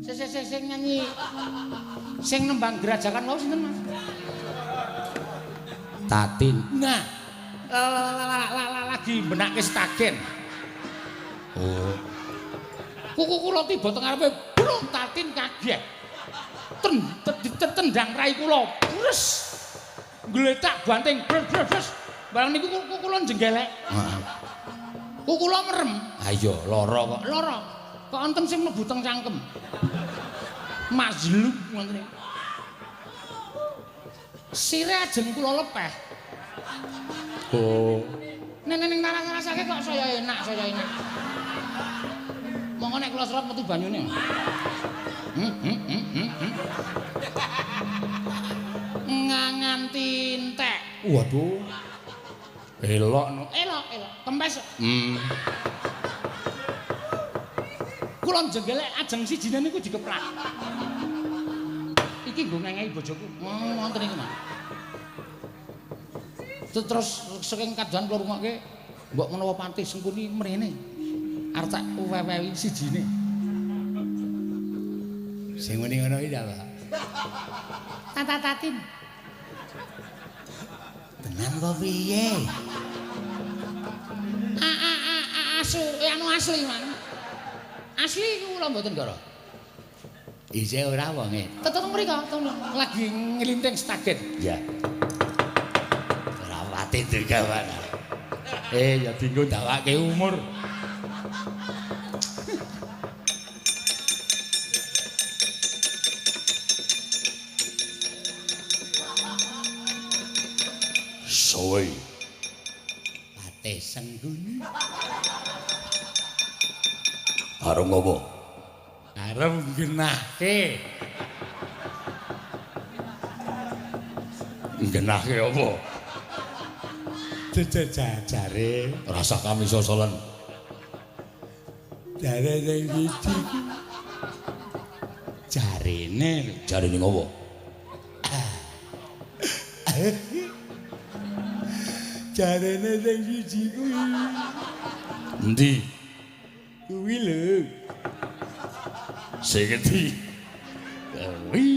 Sing nyanyi sing nembang gerajakan wau sinten, Mas? Tatin. Nah, lagi benake stagen. Oh. Kuku kula tiba teng ngarepe, bruk Tatin kaget. Tendang rai kula. Bres. Gletak banting bres bres bres. Barang niku kuku kula jenggelek. Heeh. Kuku kula merem. Ha iya, lara kok. Lara. Kok wonten sing mlebu teng cangkem. Mazlum ngoten niku. Sire ajeng kula lepeh. Oh. Nek ning ngrasake kok saya enak, saya enak. Monggo nek kula serot metu banyune. Nganti entek. Waduh. Elok no. Elok, elok. Kempes. Kula jenggelek ajeng sijine niku dikeplak. Iki nggo ngengehi bojoku. Wonten niku, Mas. Terus saking kadohan kula rungokke mbok menawa Patih Sengkuni mrene. Arep tak wewehi sijine. Sing muni ngono iki ta, Pak? Tata-tatin. Tenan kok piye? Asu, anu asli, Mas. Asli kula mboten gara. Isih ora wonge. Tetep mriko, lagi nglinting stagen. Ya. Ora pati digawan. Ya dinggo ndawake umur. Soe. Patih Sengkuni. Arep ngopo? Arep nggenahke. Nggenahke apa? Jejajare rasa kami sosolen. Jare sing siji. Jarene, jarene ngopo? Jarene sing siji kuwi. Endi? Kuwi lho. Sing endi? Kuwi.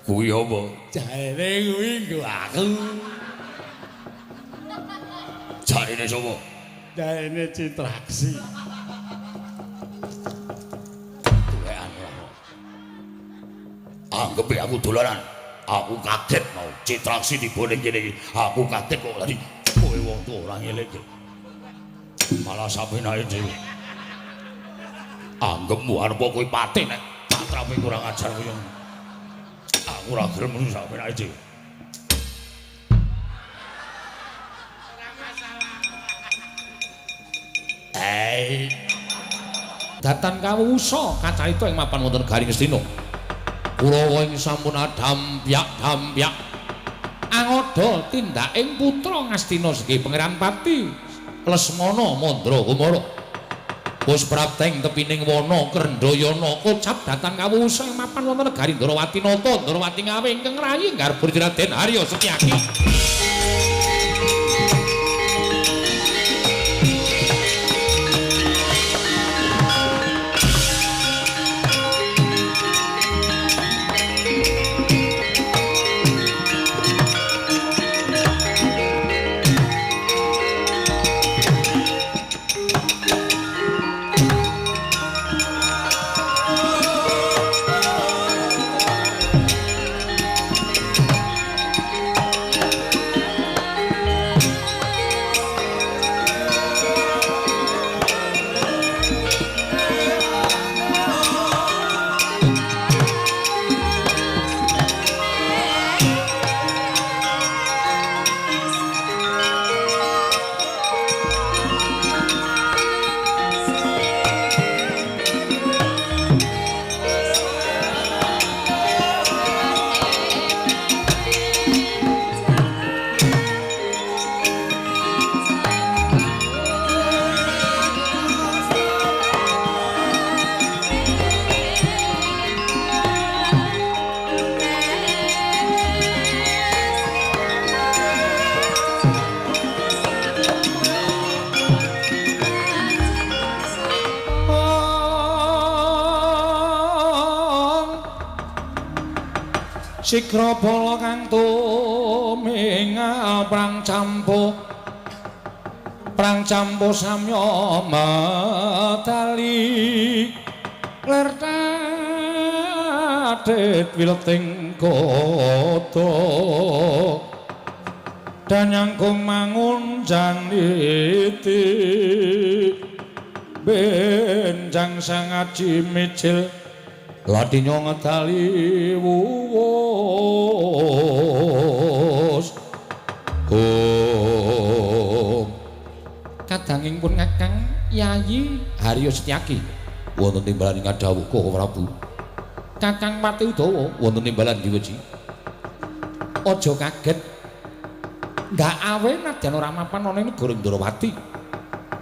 Kuwi apa? Jarene kuwi nggo aku. Jarene sapa? Jarene Citraksi. Tuwekan ora. Anggepe aku dolanan. Aku kaget mau Citraksi tiba ning kene iki. Aku kaget kok lari. Kowe wong tuwa ora ngelingke. Malah sapenake dhewe. Anggepmu arep kowe patih nek patrape kurang ajar kaya ngono. Aku ora gelem sapenake dhewe. Ora masalah. Hei. Datan kawusa kacarita ing mapan wonten Garing Ngastina. Kurawa ing sampun adhampyak-dhampyak. Angoda tindaking putra Ngastina segi Pangeran Pati Lesmana Mandra Kumara. Wis prapteng tepining wana Krendhayana kocap datan kawusa ing mapan wonten negari Ndrawati Nata Ndrawati Ngawe ingkang rayi garba Raden Arya Setyaki. Sigra bala kang tumingal prang campuh prang campuh samya medali lir tadit wileting kodhok danyangkung mangun janiti benjang sang aji mijil ladinyo ngedali wuwus. Om kadanging pun Kakang Yayi Haryo Setyaki wonten timbalan ing dawuh Koko Prabu. Kakang Pati Udawa wonten timbalan diweji. Aja kaget ndak awe nadyan ora mapan ana ing negara Ndrawati.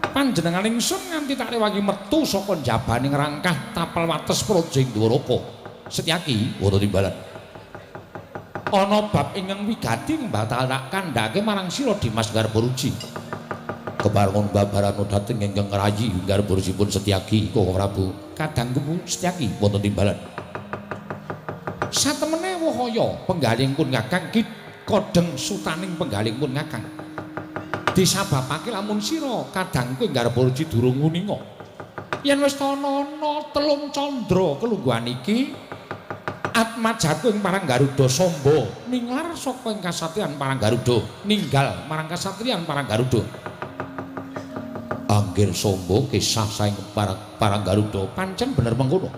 Panjenengan ingsun nganti tak rewangi metu saka njabaning rangkah tapel wates Praja Dwaraka. Setyaki wonten timbalan. Ana bab ingkang wigati bakal tak kandhake marang sira Dimas Garbaruji. Keparengon babarana dhateng ingkang rayi garbarujipun Setyaki Koko Prabu. Kadangku Setyaki wonten timbalan. Satemene wahaya penggalih pun Kakang ki kodheng sutaning penggalih pun Kakang. Disababake lamun sira kadangku ing Garbaruji durung nguninga. Yen wis ana telung candra kelungguhan iki atmajaku ing parang Garuda Samba ninglar saka ing kasatriyan parang Garuda ninggal marang kasatriyan parang Garuda. Anggir Samba kisah saing parang Garuda pancen bener mengkono.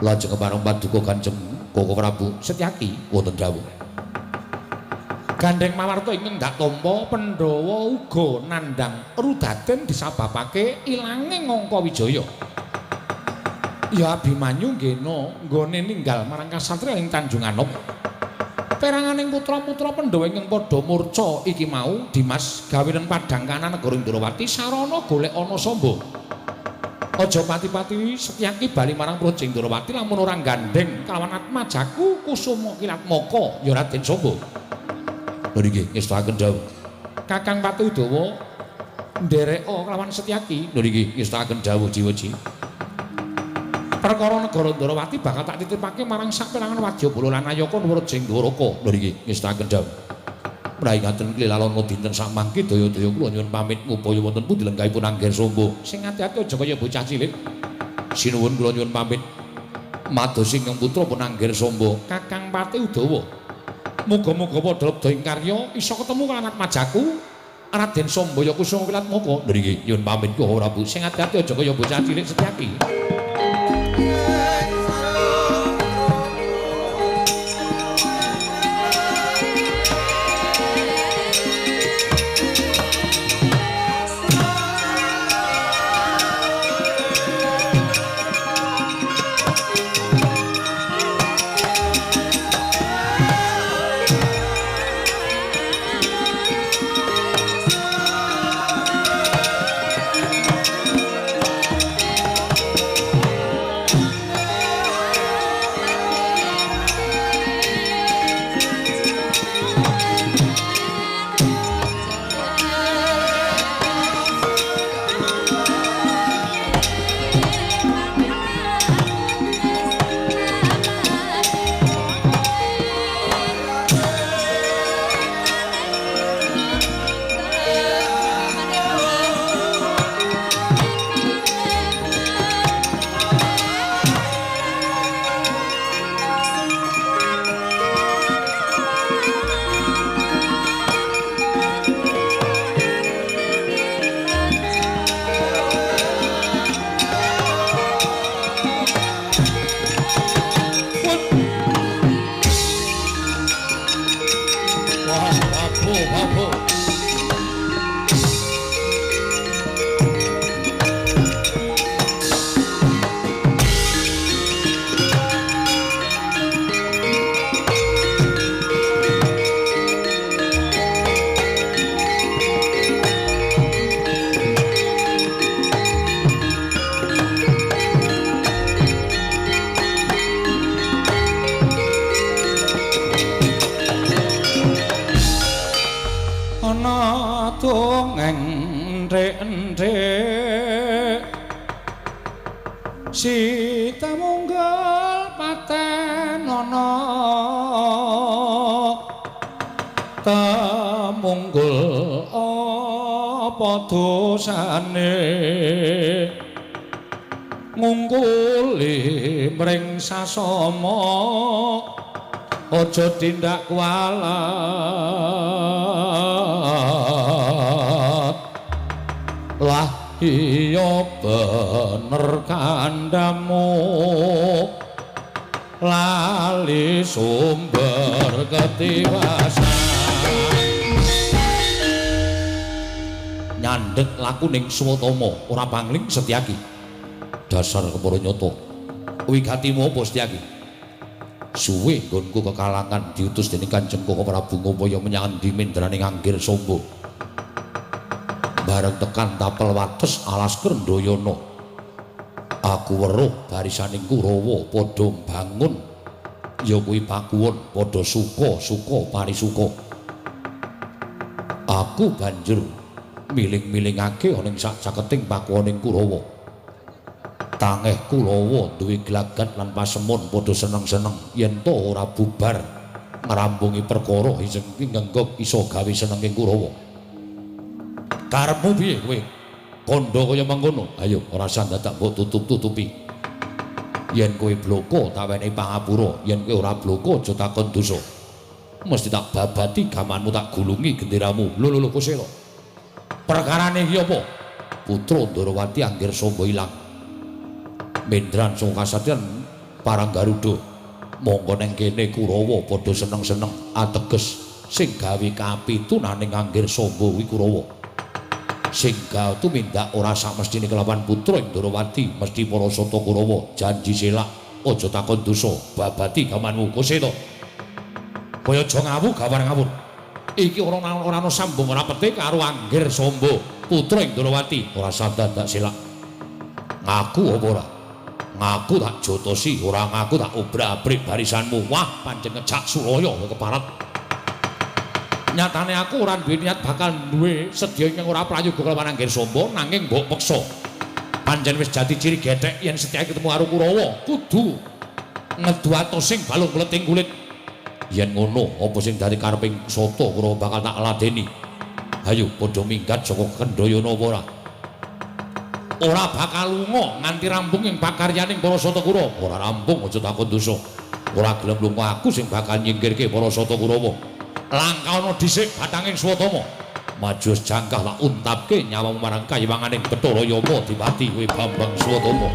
Lajeng kepareng paduka Kanjeng Koko Prabu Setyaki wonten dawuh. Gandeng mawarta ingkang dak tampa Pandhawa uga nandhang rudaden disababake ilange Angka Wijaya. Ya Abimanyu nggena nggone ninggal marang kasatriyan ing Tanjung Anom. Peranganing putra-putra Pandhawa ingkang padha murca iki mau Dimas gawenen padhang kanan negara Ndrawati sarana golek ana Samba. Aja pati-pati Setyaki bali marang Praja Ndrawati lamun ora gandeng kalawan atmajaku Kusuma Kilatmaka ya Raden Samba. Lho nggih ngestuaken dawuh. Kakang Pati Udawa ndereka kelawan Setyaki. Lho nggih ngestuaken dawuh Jiwaji. Perkara negara Ndrawati bakal tak titipake marang saperangan wadyabala lan ayaka Praja Dwaraka. Lho nggih ngestuaken dawuh. Menawi ngaten klilalana dinten samangke daya-daya kula nyuwun pamit ngupaya wonten pundi lenggahipun Angger Samba. Sing ati-ati aja kaya bocah cilik. Sinuwun kula nyuwun pamit madosi ingkang putra pun Angger Samba. Kakang Pati Udawa. Muga-muga padha lebda ing karya iso ketemu karo atmajaku Raden Samba ya Kusuma Wilatmaka. Lho nggih nyuwun pamit Koko Prabu. Sing ati-ati aja kaya bocah cilik Setyaki. Sita munggul patenono temunggul apa dosane ngungkuli mring sasama aja tindak kualat lah iya bener kandhamu lali sumber ketiwasan nyandhek lakuning Swatama ora pangling Setyaki dasar kepara nyata wigatimu apa Setyaki suwe nggonku kekalangan diutus dening Kanjeng Koko Prabu Ngupaya menyang endi mendraning Anggir Samba bareng tekan tapel wates alas Krendayana aku weruh barisaning Kurawa padha mbangun ya kuwi pakuwon padha suka-suka parisuka aku banjur miling-milingake ana ing sak caketing pakuwoning Kurawa tangeh Kurawa duwe glagat lan pasemon padha seneng-seneng yen to ora bubar ngrampungi perkara sing ngenggok iso gawe senenging Kurawa. Karepmu piye kowe? Kandha kaya mengkono. Ayo ora usah dadak mbok tutup-tutupi. Yen kowe bloko tak wenehi pangapura, yen kowe ora bloko aja takon dosa. Mesti tak babati gamanmu tak gulungi genderamu. Lho lho lho Kusela. Perkarane iki apa? Putra Ndorowati Anggir Samba ilang. Mendran saka kasatriyan Parang Garuda. Mongko neng kene Kurawa padha seneng-seneng ateges sing gawe kapitunaning Anggir Samba kuwi Kurawa. Sing gawe tumindak ora samestine kelawan putra ing Ndorowati mesti para sata Kurawa janji selak aja takon dosa babati gamanmu Kusela. Kaya aja ngawu gawar ngawur. Iki ora ana sambung ora pete karo Anggir Samba putra ing Ndorowati ora dadak selak. Ngaku apa ora? Ngaku tak jotosi, ora ngaku tak obrak-abrik barisanmu. Wah, pancen ngejak Suraya keparat. Nyatane aku ora duwe niat bakal duwe sedya ingkang ora prayoga kelawan Anggir Samba nanging mbok peksa. Pancen wis jati ciri gethek yen Setyaki ketemu karo Kurawa kudu ngedu atosing balung kleting kulit. Yen ngono, apa sing dadi kareping sata Kurawa bakal tak ladeni. Hayo padha minggat saka Kendhayana apa ora? Ora bakal lunga nganti rampung ing pakaryaning para sata Kurawa. Ora rampung aja takon dosa. Ora gelem lunga aku sing bakal nyingkirke para sata Kurawa. Langkah ana dhisik bathanging Swatama. Maju jangkah tak untapke nyawamu marang kayiwanganing Bathara Yama Dipati kowe Bambang Swatama.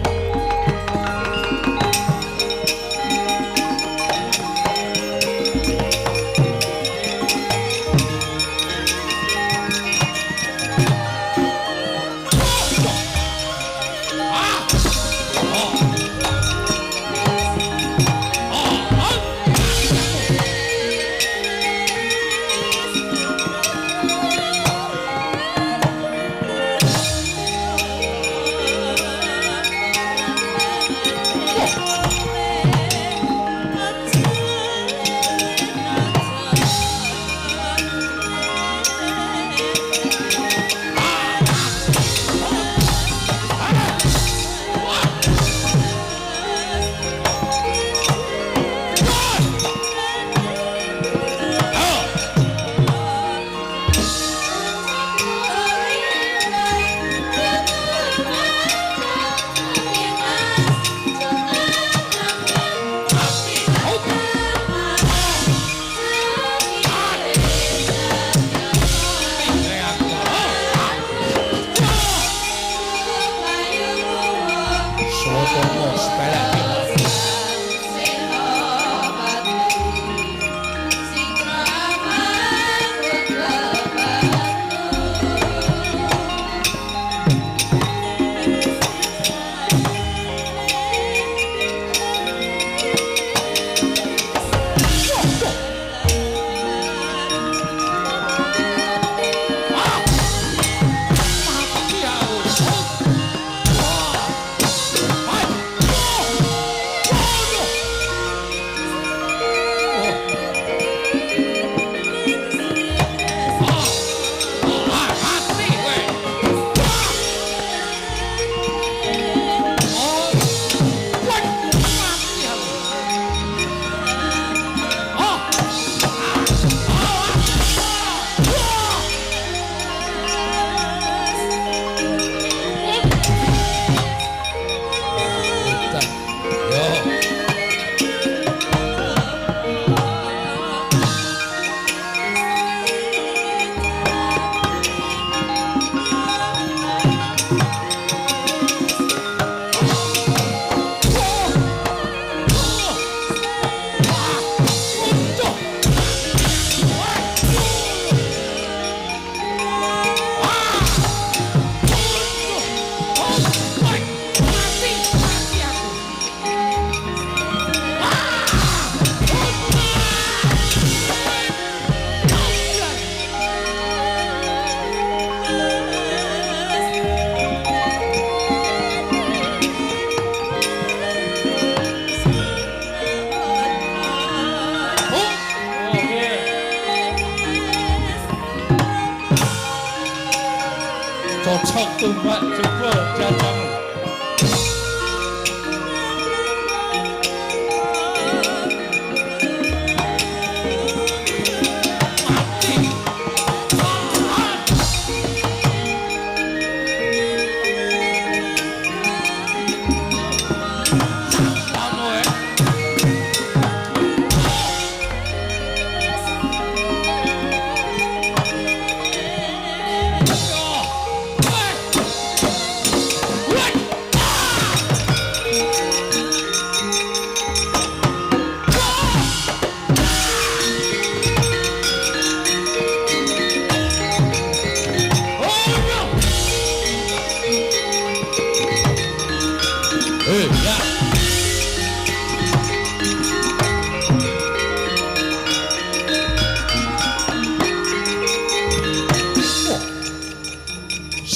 Cocok tumbak jebol dadamu.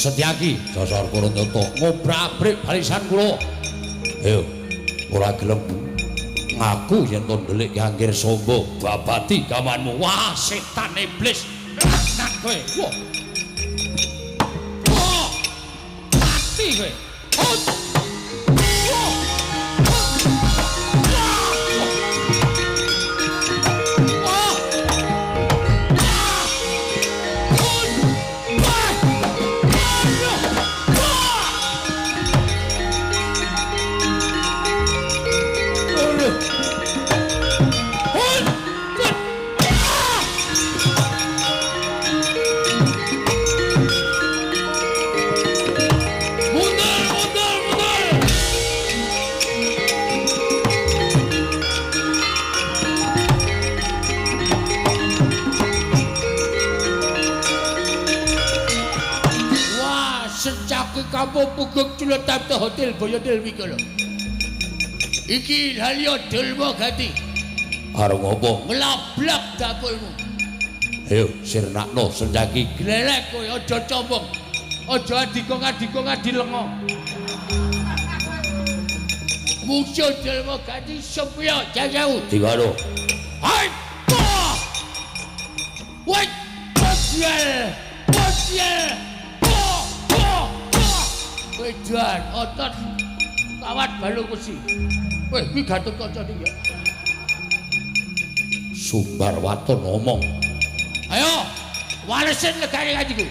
Setyaki jasar Puranyata ngobrak-abrik barisan kula. Ayo, ora gelem ngaku yen to ndelik Anggir Samba babati gamanmu. Wah, setan iblis. Laknat kowe. Wah. Wah. Mati kowe. Kampung Puguk Culetapta Hotel Boyodel Wikala. Iki lali Dulma Gati. Arep ngopo? Nglablak dapurmu. Ayo sirnakno Sencaki. Glelek kowe aja combong. Aja adika-adika ngadilenga. Mungsuh Dulma Gati sepya jajawu. Diwaro. Hai. Woi, bosial. Bosial. Wedan otot kawat balung besi. Weh, kuwi Gatotkaca iki ya. Sumbar waton ngomong. Ayo, walesen legane kanjiku.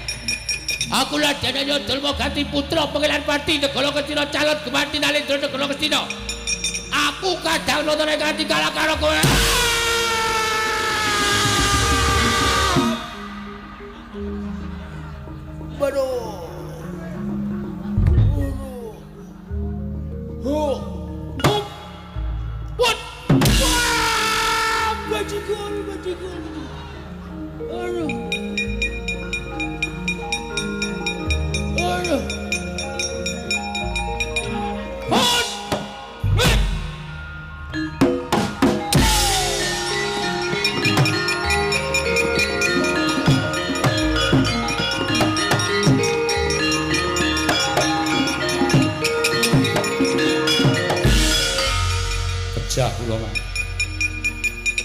Aku Ladanaya Dulma Gati putra Pangeran Pati Negara Ngastina calon gumanti Nalendra Negara Ngastina. Aku kadang nonton kanthi kalah karo kowe. Baru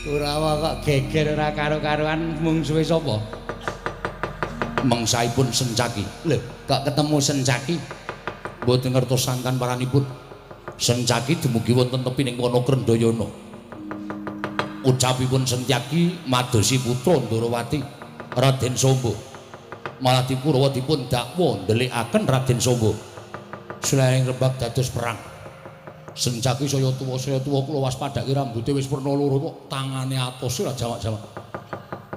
Kurawa kok geger ora karo-karuan mungsuhe sapa? Mengsaipun Sencaki. Lho, kok ketemu Sencaki? Mboten ngertos sangkan paranipun. Sencaki dumugi wonten tepining wana Krendayana. Ucapipun Sencaki madosi putra Ndorowati Raden Samba. Malah Kurawa dipun dakwa ndelikaken Raden Samba. Selain rebab dados perang. Sencaki saya tuwa kula waspadake rambute wis werna loro kok tangane atos ora jawak-jawak.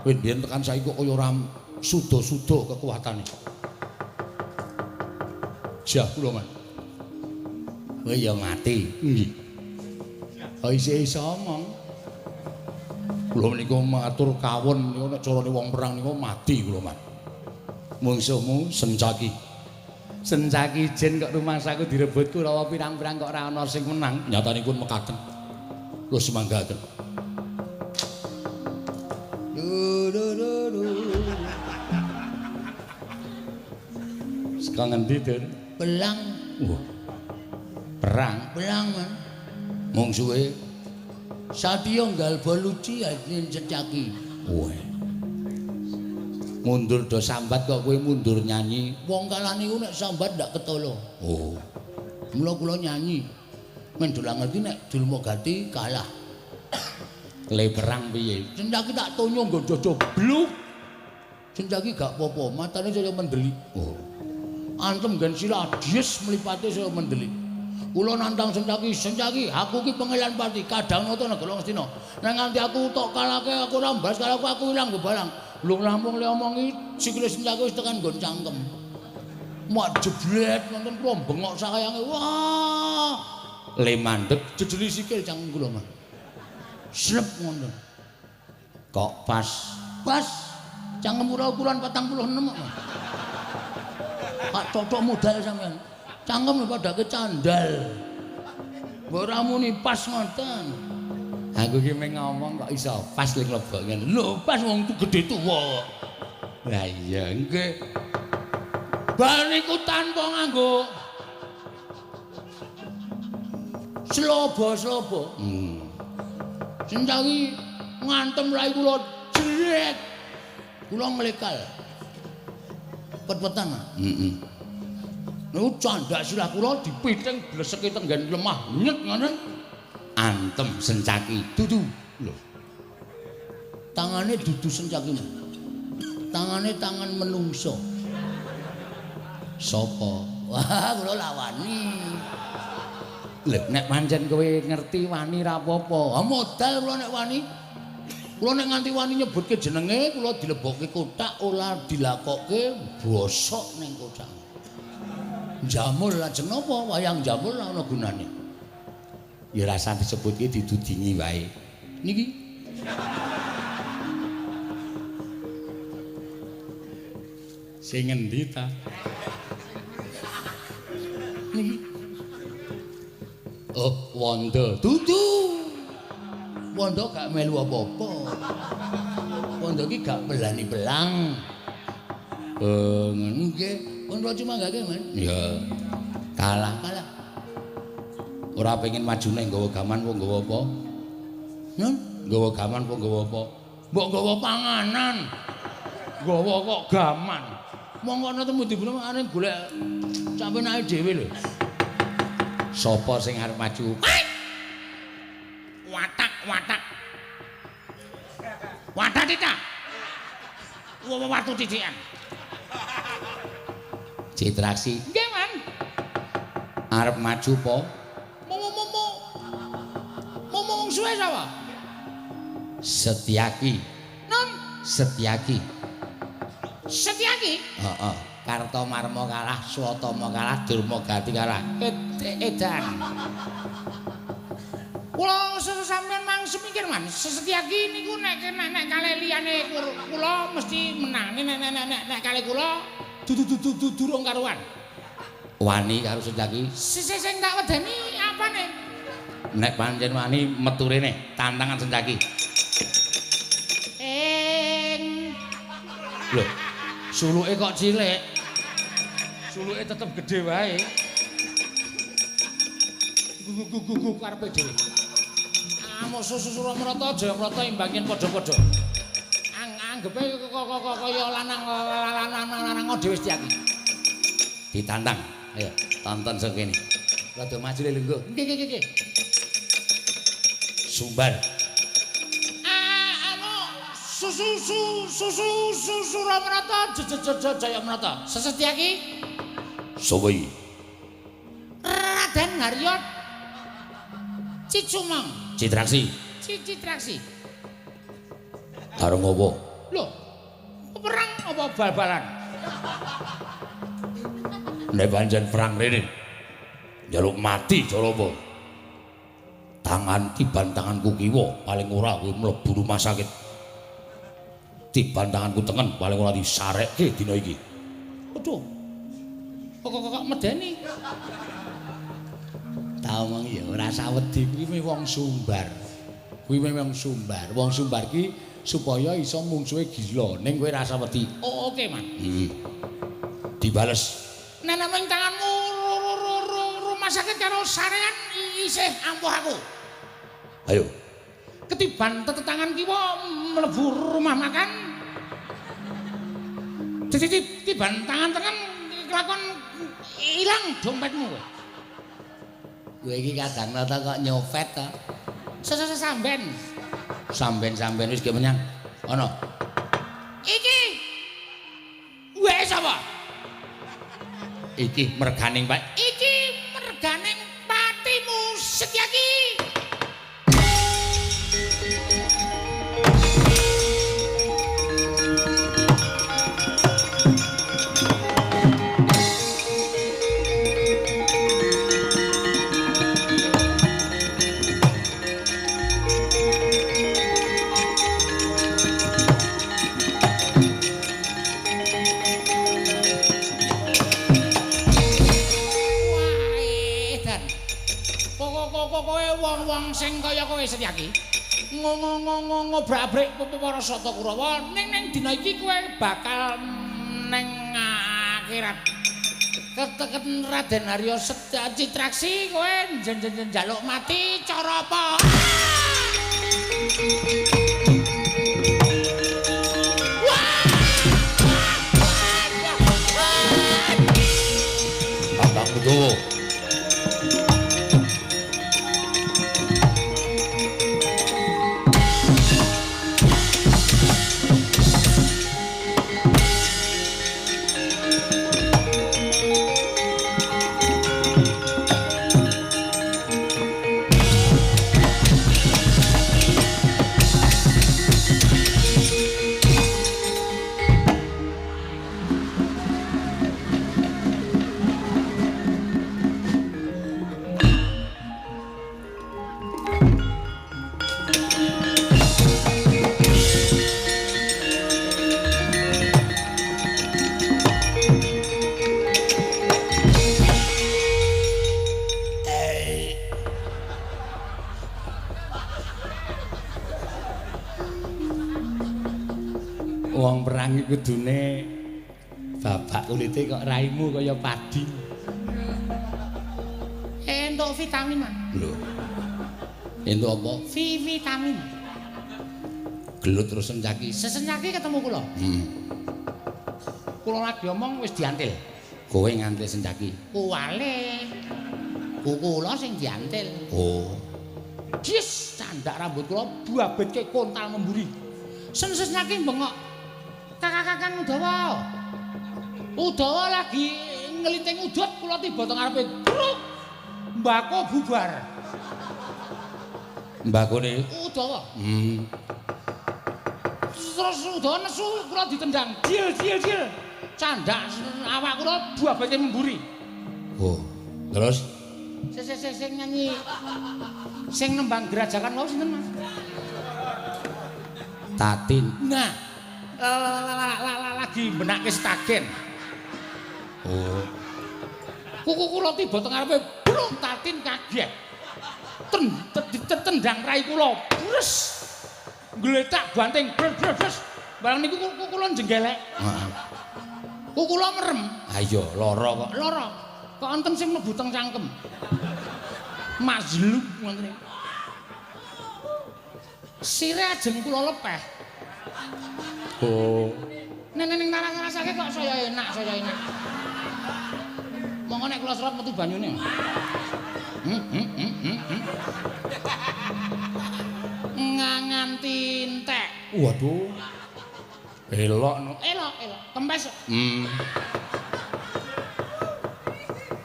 Kowe mbiyen tekan saiki kok kaya ora suda-suda kekuatane. Jah kula, Mas. Kowe ya mati. Nggih. Kok isih iso omong? Kula menika matur kawon niku nek carane wong perang niku mati kula, Mas. Mungsuhmu Sencaki. Sencaki ijen kok rumangsaku direbut Kurawa pirang-pirang kok ora ana sing menang. Nyatanipun mekaten. Kula semanggaken. Saka ngendi, Dur? Belang. Wah. Perang. Belang, Man. Mungsuhe Satya Galba Luci yen Sencaki. Wah. Mundur do sambat kok kowe mundur nyanyi. Wong kalah niku nek sambat ndak ketolo. Oh. Mula kula nyanyi. Men dolang ngerti nek Dulmagati kalah. Le perang piye? Sencaki tak tonyo nggo jojo bluk. Sencaki gak apa-apa, matane saya mendelik. Oh. Antem nggen sirah dies mlipate saya mendelik. Kula nantang Sencaki, Sencaki, aku ki Pengelan Pati, kadang nata negara Ngastina. Nek nganti aku tok kalahke aku ora mbas kalahku aku ilang bebarang. Lho rampung le omongi sikile Sencaki wis tekan nggon cangkem. Mak jeblet nonton kula bengok sakayange. Wah. Le mandeg jejeli sikil cangkem kula, Mas. Slep ngono. Kok pas? Pas. Cangkem kula ukuran 46 kok. Pak cocok modal sampean. Cangkem padake candal. Mbok ora muni pas ngoten. Aku ki mung ngomong kok iso pas ling lebok ngene. Lho, pas wong tu gedhe tuwa. Lah iya nggih. Bar niku tanpa nganggo slobo-slobo. Sencaki ngantem rai kula jret. Kula nglekal. Pet-petan. Heeh. Niku candak sirah kula dipiting bleseke tenggen lemah nyet ngoten. Antem Sencaki dudu. Lho. Tangane dudu Sencaki. Tangane tangan menungso. Sapa? Wah, kula lawani. Lho, nek pancen kowe ngerti wani ra apa-apa. Ha modal kula nek wani. Kula nek nganti wani nyebutke jenenge, kula dilebokke kothak ora dilakokke bosok ning kothak. Jamul lajeng napa? Wayang jamul ana gunane. Ya rasa disebutke didudingi wae. Niki. Sing ngendi ta? Niki. Oh, Wanda. Dudu. Wanda gak melu apa-apa. Wanda iki gak belani belang. Ngono nggih. Pun kula cumanggake, Men. Ya. Kalah. Kalah. Ora pengen majune nggawa gaman apa nggawa apa? Nun, nggawa gaman apa nggawa apa? Mbok nggawa panganan. Nggawa kok gaman. Monggo ana temu dibune arep golek sampenake dhewe lho. Sapa sing arep maju? Watak, watak. Watak titak. Watu titikan. Citraksi. Nggih, Man. Arep maju po? Mo wong suwe sapa? Setyaki. Non, Setyaki. Setyaki? Heeh. Kartomarma kalah, Swatama kalah, Durmagati kalah. Edan. Kula sampeyan mang semikir, Man. Setyaki niku nek nek kalih liyane kula mesti menang. Nek nek nek kalih kula dudu durung karuan. Wani karo Setyaki. Sing tak wedeni apane? Nek pancen wani metu rene, tantangan Setyaki. Ing lho, suluke kok cilik. Suluke tetep gedhe wae. Gugu karepe dhewe. Amoso Suramrata Jayamrata imbangin padha-padha. Anggepe kok kaya lanang lanang dhewe Setyaki. Ditantang. Ayo, tonton sing kene. Rada maju le lungguh. Nggih nggih nggih. Sumbar. Anu susu susu Suramrata Jayamrata. Setyaki. Sapa iki? Raden Haryo Cicumang. Citraksi. Citraksi. Arep ngopo? Lho, perang apa bal-balan? Nek pancen perang rene njaluk mati cara apa? Tangan tiban tanganku kiwa paling ora kowe mlebu rumah sakit. Tiban tanganku tengen paling ora disarekke dina iki. Aduh. Kok medeni. Ta omong ya ora sawedi kuwi wong Sumbar. Kuwi wong Sumbar. Wong Sumbar ki supaya iso mungsuhe gila ning kowe rasa wedi. Oh, oke, Man. Heeh. Dibales. Nek nang tanganmu rumah sakit karo sarean isih ampuh aku. Ayo. Ketiban tetetangan kiwa mlebu rumah makan. Tiban tangan tengen kelakon ilang dompetmu kowe. Kowe iki kadang nata kok nyopet to. Samben. Samben-samben wis gek menyang. Ana. Iki. Wes sapa? Iki merganing Pak. Iki merganing patimu Setyaki. Wong-wong sing kaya kowe Setyaki ngobrak-abrik para Sata Kurawa ning dina iki kowe bakal ning akhirat keteken Raden Arya Citraksi kowe njaluk mati cara apa? Kakang Udawa. Wong perang iki kudune babak kulite kok raimu kaya padi. Entuk vitamin, Mas. Lho. Entuk apa? Vitamin. Gelut terus Sencaki. Sesencaki ketemu kula. Kula lagi omong wis diantil. Kowe ngantil Sencaki. Kuwale. Kula sing diantil. Oh. Jis, candak rambut kula babetke kontal memburi. Sencaki bengok. Kakak-kakang Udawa. Udawa lagi nglinting udut kula tiba teng ngarepe. Bruk. Mbako bubar. Mbakone Udawa. Terus Udawa nesu kula ditendang. Jil jil jil. Candak awak kula babete memburi. Oh. Terus sing nyanyi sing nembang gerajakan wau sinten, Mas? Tatin. Nah. Lagi benake stagen. Oh. Kuku kula tiba teng ngarepe, bruk Tatin kaget. Tendang rai kula. Bres. Gletak banting bres bres bres. Barang niku kuku kula jenggelek. Heeh. Kuku kula merem. Ha iya, lara kok. Lara. Kok enten sing mlebu teng cangkem. Mazlum ngoten niku. Sire ajeng kula lepeh. Oh. Nek ning rasake kok saya enak, saya enak. Monggo nek kula serot metu banyune. Nganti entek. Waduh. Elok no. Elok, elok. Kempes.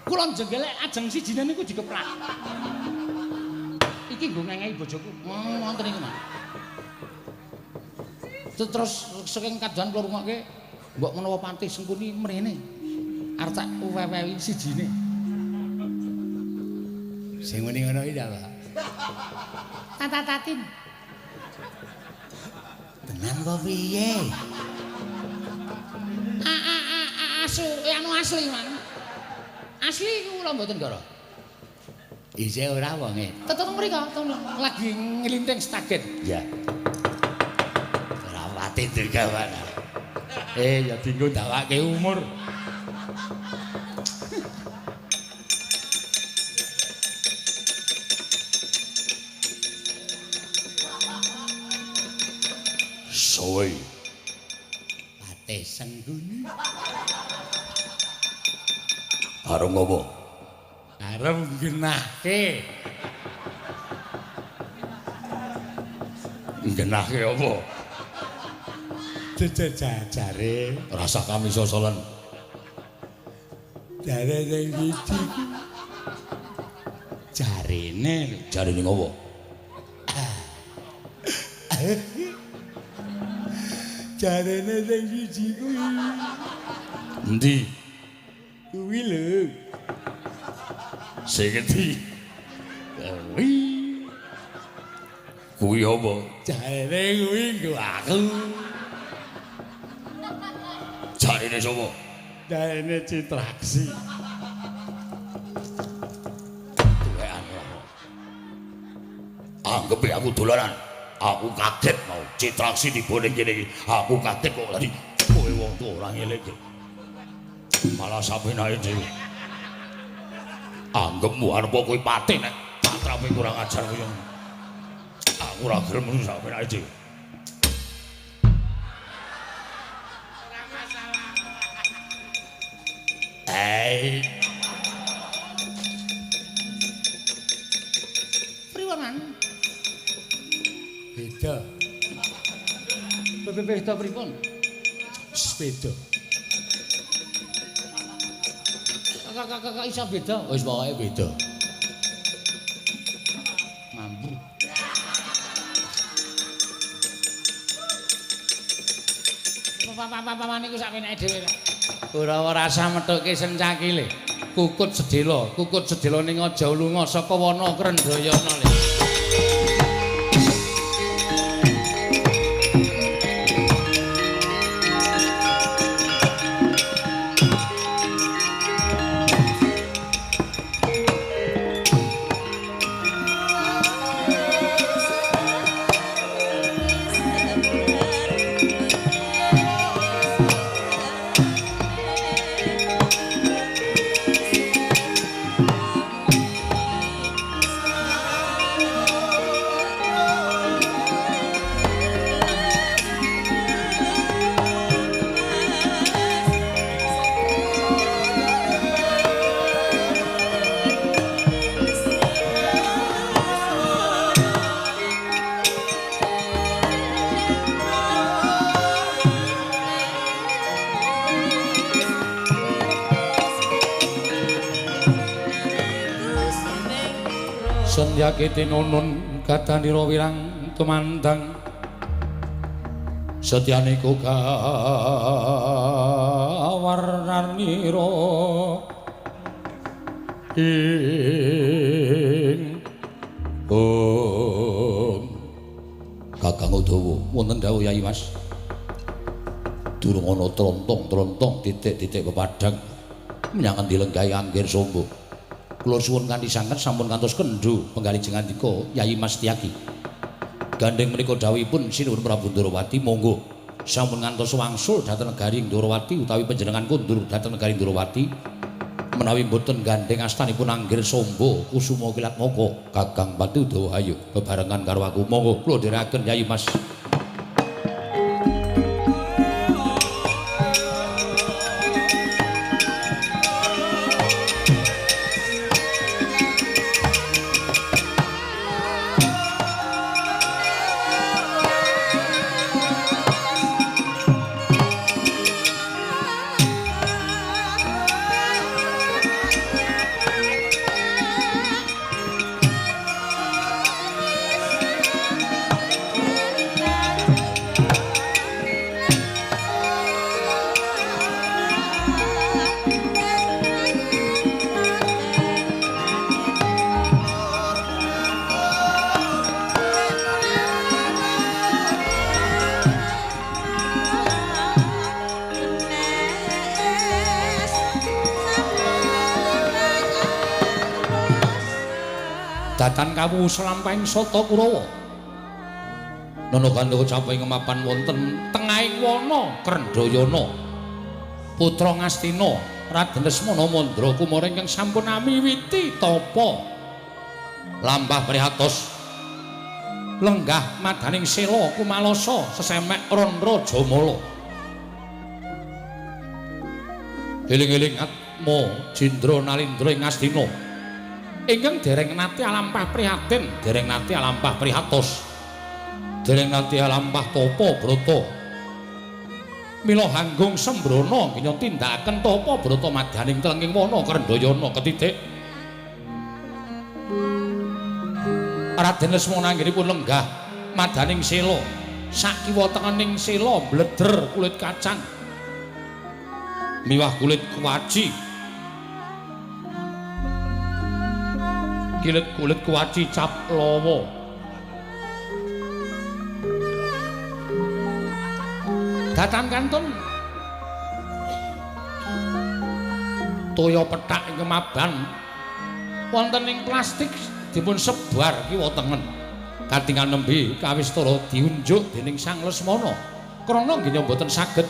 Kula jenggelek ajeng sijine niku dikeplak. Iki nggo ngengehi bojoku. Wonten niku, Mas. Terus saking kadohan kula rungokke mbok menawa Patih Sengkuni mrene. Arep tak wewehi sijine. Sing muni ngono iki ta, Pak? Tata-tatin. Tenan kok piye? Asu, anu asli, Mas. Asli kula mboten gara. Isih ora wonge. Tetep mriko, lagi nglinting stagen. Ya. Rawate dirgawan. Ya dinggo ndawake umur. Soe. Tesengguni. Arep ngopo? Arep nggenahke. Nggenahke apa? Jejajare Rasa kami sosolan. Jare sing siji. Jarene lho. Jarene ngopo? Jarene sing siji kuwi. Endi? Kuwi lho. Sing endi? Kuwi. Kuwi apa? Jarene kuwi nggo aku. Jarene sapa? Jarene Citraksi. Tuwekan ora. Anggepe aku dolanan. Aku kaget mau Citraksi tiba ning kene iki. Aku kaget kok lari. Kowe wong tuwa ora ngelingke. Malah sapenake dhewe. Anggepmu arep kowe pati nek patrape kurang ajar kowe. Aku ora gelem sapenake dhewe. Hei. Priwonan? Beda. Beda pripun? Sepeda. Kakak iso beda? Wis pokoke beda. Mampu. Papa niku sak penake dhewe. Ora rasa methuke sencakile. Kukut sedhela, kukut sedhela ning aja lunga saka wana Krendayana le. Sendyakiti nunun gadanira wirang tumandang setyaniku gawarnanira ing om. Kakang Udawa wonten dawuh Yayi Mas. Durung ana trontong-trontong titik-titik pepadang menyang endi lenggahe Anggir Sombo. Kula suwun kanthi sanget sampun kantos kendho penggalih jengandika Yayi Mas Setyaki. Gandheng menika dawuhipun Sinuwun Prabu Ndorowati monggo sampun ngantos wangsul dhateng negari Ndorowati utawi panjenengan kundur dhateng negari Ndorowati menawi mboten gandheng astanipun Anggir Sombo Kusuma Kilatmaka. Kakang Pati Udawa ayo bebarengan karo aku monggo kula dherekaken Yayi Mas. Datan kawu selampahing sata Kurawa. Nana Kandha capai ngemapan wonten tengahing wana Krendayana. Putra Ngastina Raden Lesmana Mandra Kumara ingkang sampun amiwiti tapa. Lampah prihatos lenggah madaning sela kumalasa sesemek Randra Jamala. Eling-eling atma Jendra Nalindra ing Ngastina ingkang dereng nate alampah prihatin, dereng nate alampah prihatos, dereng nate alampah tapa brata. Mila hanggung sembrana kenya tindakaken tapa brata madyaning telenging wana Krendhayana ketitik. Raden Lesmana anggenipun lenggah madaning sela, sakiwa tengening sela bledher kulit kacang miwah kulit kuaci. Kulit kuaci cap lawa. Datan kantun toya pethak ing kemaban wonten ing plastik dipun sebar kiwa tengen. Katingal nembe kawistara diunjuk dening Sang Lesmana krana nggih mboten saged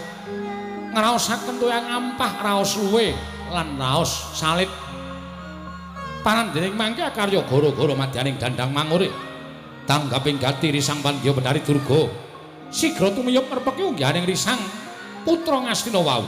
ngraosaken toya ngampah raos luwe lan raos salib. Panandhening mangke akarya gara-gara madyaning dandang mangure. Tanggaping gati Risang Pandya Bethari Durga sigra tumiyup ngrepeki unggahaning Risang putra Ngastina wau.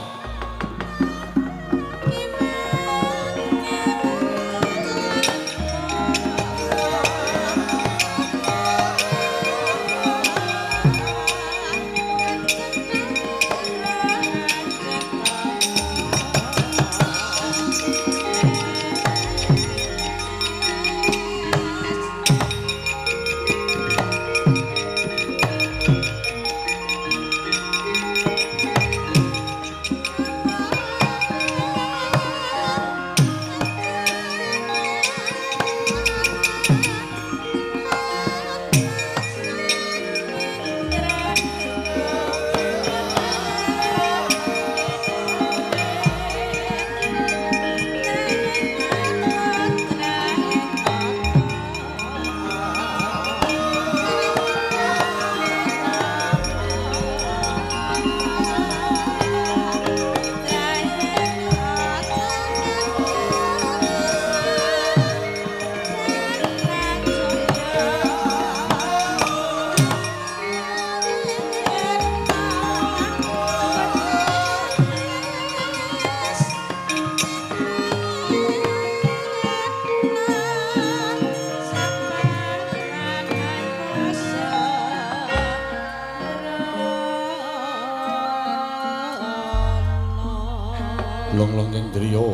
Long-longing driya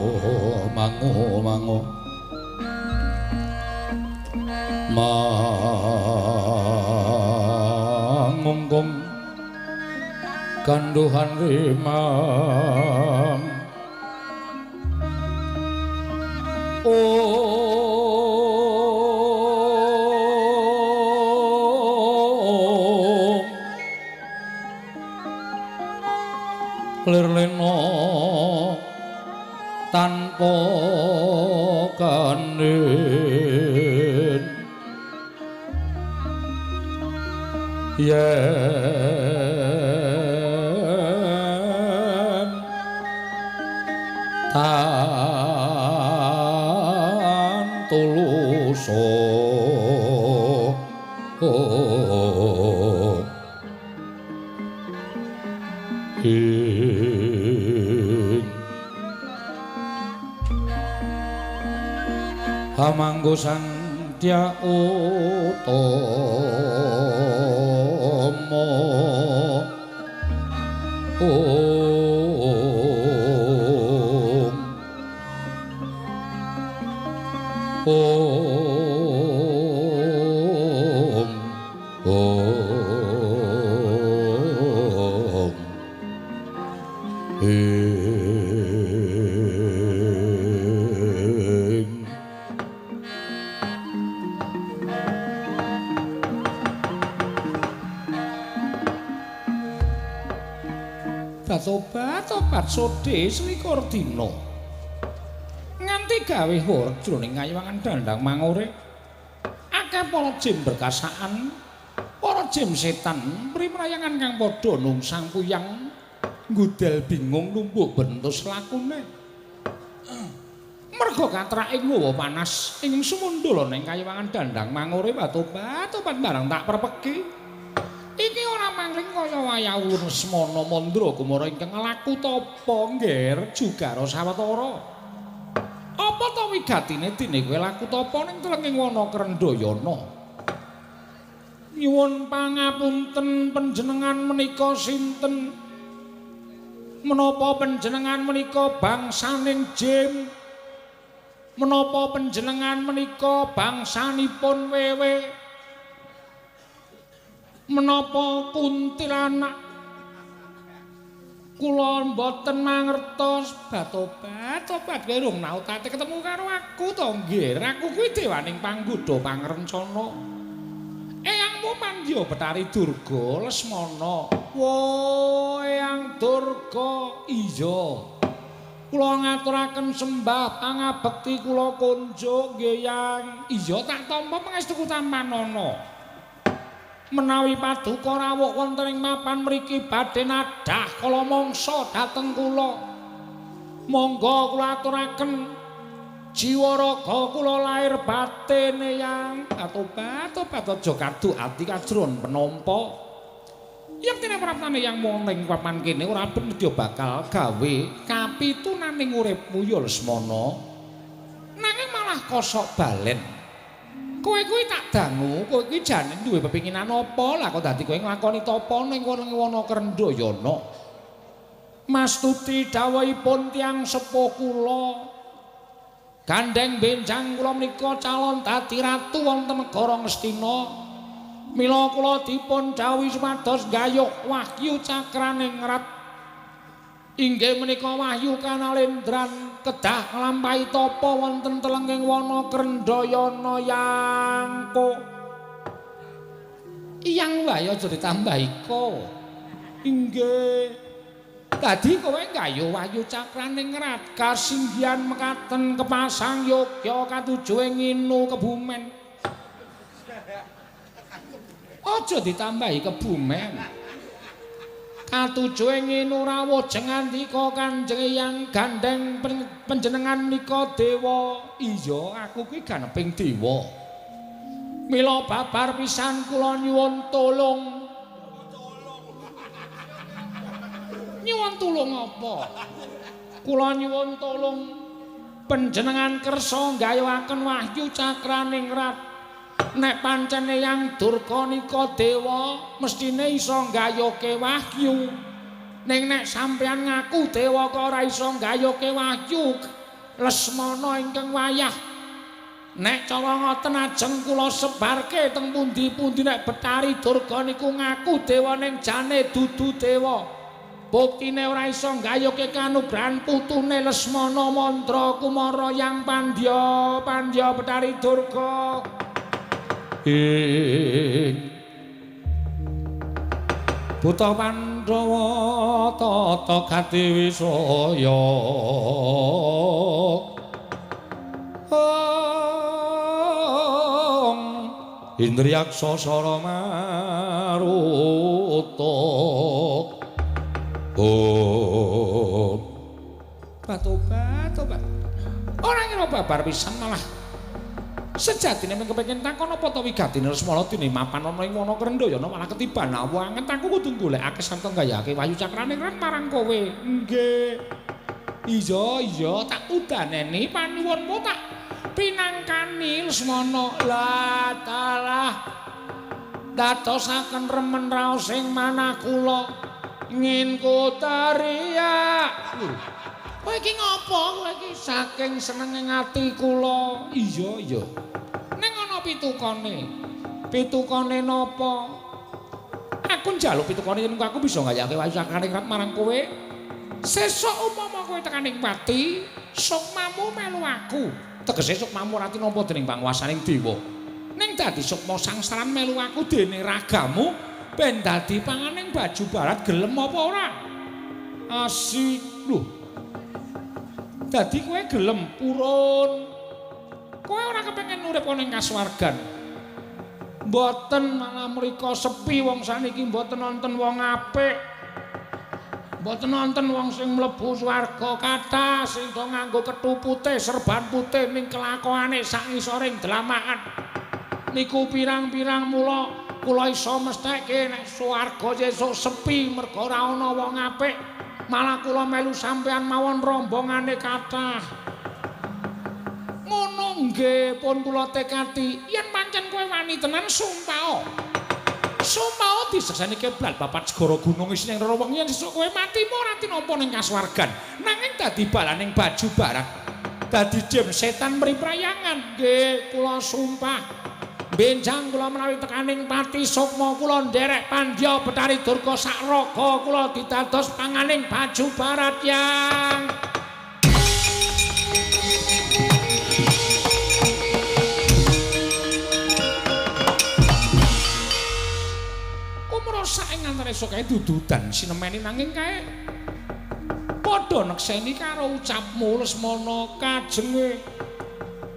mango-mango mangungkung ganduhan rimang. Om lir lena tanpa kanin yen tan tuluso ing hamanggo sandya utama. Om Om Om ing. Tobat-tobat sodhe selikur dina nganti gawe hor jroning kayiwangan dandang mangure. Akeh para jim berkasaan, para jim setan primrayangan kang padha nungsang puyang ngudel bingung numbuk bentus lakune. Merga katrake ngowo panas ing sumundul ana ing kayiwangan dandang mangure. Tobat-tobat barang tak perpeki iki ora mangling kaya kaya wayah ulun Lesmana Mandra Kumara ingkang laku tapa ngger jugara sawetara. Apa ta wigatine dene kowe laku tapa ning telenging wana Krendhayana? Nyuwun pangapunten panjenengan menika sinten? Menapa panjenengan menika bangsaning Jim? Menapa panjenengan menika bangsanipun Wewe? Menapa kuntilanak? Kula mboten mangertos. Batobat kowe rung nau tate ketemu karo aku to nggih. Aku kuwi dewaning panggodha pangrencana. Eyangmu Mandya Betari Durga Lesmana. Wo Eyang Durga, iya. Kula ngaturaken sembah pangabekti kula kunjuk nggih Yang. Iya tak tampa pangestu tampanana. Menawi paduka rawuh wonten ing mapan mriki badhe nadhah kala mangsa dhateng kula. Monggo kula aturaken jiwa raga kula lahir batin Yang. Atobat aja kadu ati kajron penampa. Yektine praptane Yang mung ning papan kene ora ben bakal gawe kapitunaning uripmu ya Lesmana. Nanging malah kosok balen. Kowe kuwi tak dangu, kowe kuwi jane duwe pepinginan apa lah kok dadi kowe nglakoni tapa ning wana Krendhayana. Mastuti dawuhipun tiyang sepuh kula. Gandeng benjang kula menika calon dadi ratu wonten negara Ngastina. Mila kula dipun dawuhi supados nggayuh wahyu cakraning rat. Inggih menika wahyu kanalendran kedah nglampahi tapa wonten telenging wana Krendhayana Yangko. Iyang wae aja ditambahi ko. Inggih. Dadi kowe nggayuh wahyu cakraning rat kasinggihan mekaten kepasang yogya katujuhe nginu Kebumen. Aja ditambahi Kebumen. Katujuhe nginu rawuh jengandika Kanjeng Eyang gandeng panjenengan menika dewa. Iya, aku kuwi ganeping dewa. Mila babar pisan kula nyuwun tulung. Nyuwun tulung apa? Kula nyuwun tulung panjenengan kersa nggayuhaken wahyu cakraning rat. Nek pancen Eyang Durga nika dewa, mestine iso nggayuhke wahyu. Ning nek sampeyan ngaku dewa kok ora iso nggayuhke wahyu, Lesmana ingkang wayah. Nek cara ngoten ajeng kula sebarke teng pundi-pundi nek Betari Durga niku ngaku dewa ning jane dudu dewa. Buktine ora iso nggayuhke kanugrahan putune Lesmana Mandra Kumara Yang Pandya, Pandya Betari Durga. Ing Buta Pandhawa tata gati wisaya. Ong Indriyaksa sara maruta. Om. Batobat. Ora ngira babar pisan malah sejatine mung kepengin takon apa ta wigatine Lesmana dene mapan ana ing wana Krendhayana malah ketiban awanget aku kudu golekake sarta nggayake wahyu cakrane marang kowe. Nggih. Iya tak udaneni panuwunmu tak pinangkani Lesmana. Lah dalah dadosaken remen raos ing manah kula ngin kutariya. Kowe iki ngopo kowe iki saking senenge ati kula. Iya. Ning ana pitukane. Pitukane napa? Aku njaluk pitukane yen aku bisa ngayake wahyu cakraning rat marang kowe. Sesuk upama kowe tekaning pati, sukmamu melu aku. Tegese sukmamu ora tinampa dening panguwasaning dewa. Ning dadi sukma sangsaran melu aku dene ragamu ben dadi panganing baju barat gelem apa ora? Asik lho. Dadi kowe gelem purun. Kowe ora kepengin urip ana ing kasuwargan. Mboten malah mriko sepi wong saniki mboten wonten wong apik. Mboten wonten wong sing mlebu swarga kathah sing do nganggo kethu putih, serban putih ning kelakuane sak ngisoring dlamakan. Niku pirang-pirang mula Kula iso mestheke nek swarga sesuk sepi merga ora ana wong apik. Malah kula melu sampean mawon rombongane kathah. Ngono nggih pun kula tekati. Yen pancen kowe wani tenan sumpah. Sumpah disekseni keblat babat segara gunung isine ing wengi yen sesuk kowe mati ora tinampa ning kasuwargan. Nanging dadi balaning baju barak. Dadi jem setan mriprayangan. Nggih kula sumpah. Benjang kula menawi tekaning pati sukma kula nderek pandya Betari Durga sak raga kula didados panganing baju barat yang. Kumrosak ing antara esuk kae dududan sinemeni nanging kae padha nekseni karo ucapmu Lesmana kajenge.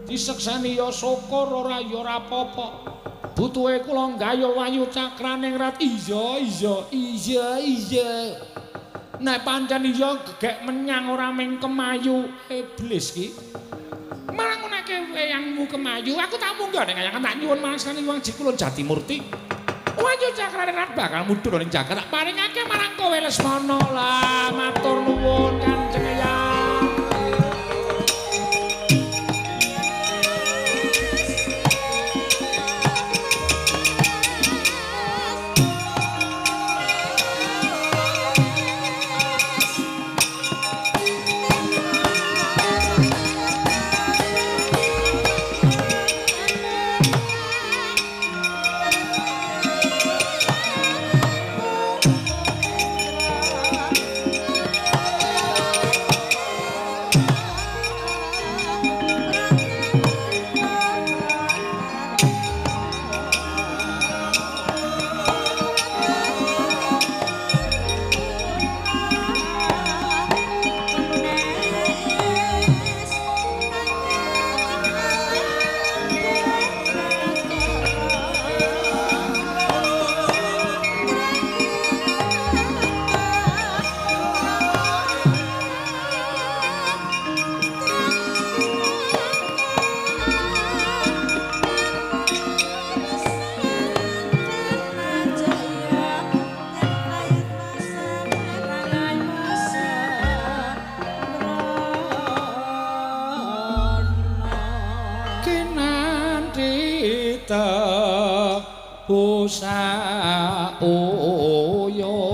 Disekseni ya syukur ora ya ora apa-apa. Butuhe kula nggayuh wayu cakraning rat. Iya iya iya iya. Nek pancen iya gegek menyang ora ming kemayu iblis ki. Marang ngunake weyangmu kemayu, aku tak munggah ning kayangan tak nyuwun marang Hyang Jikulun Jatimurti. Wayu cakraning rat bakal mudhun ning jagat tak paringake marang kowe Lesmana. Lah matur nuwun Kanjeng Eyang. Uyun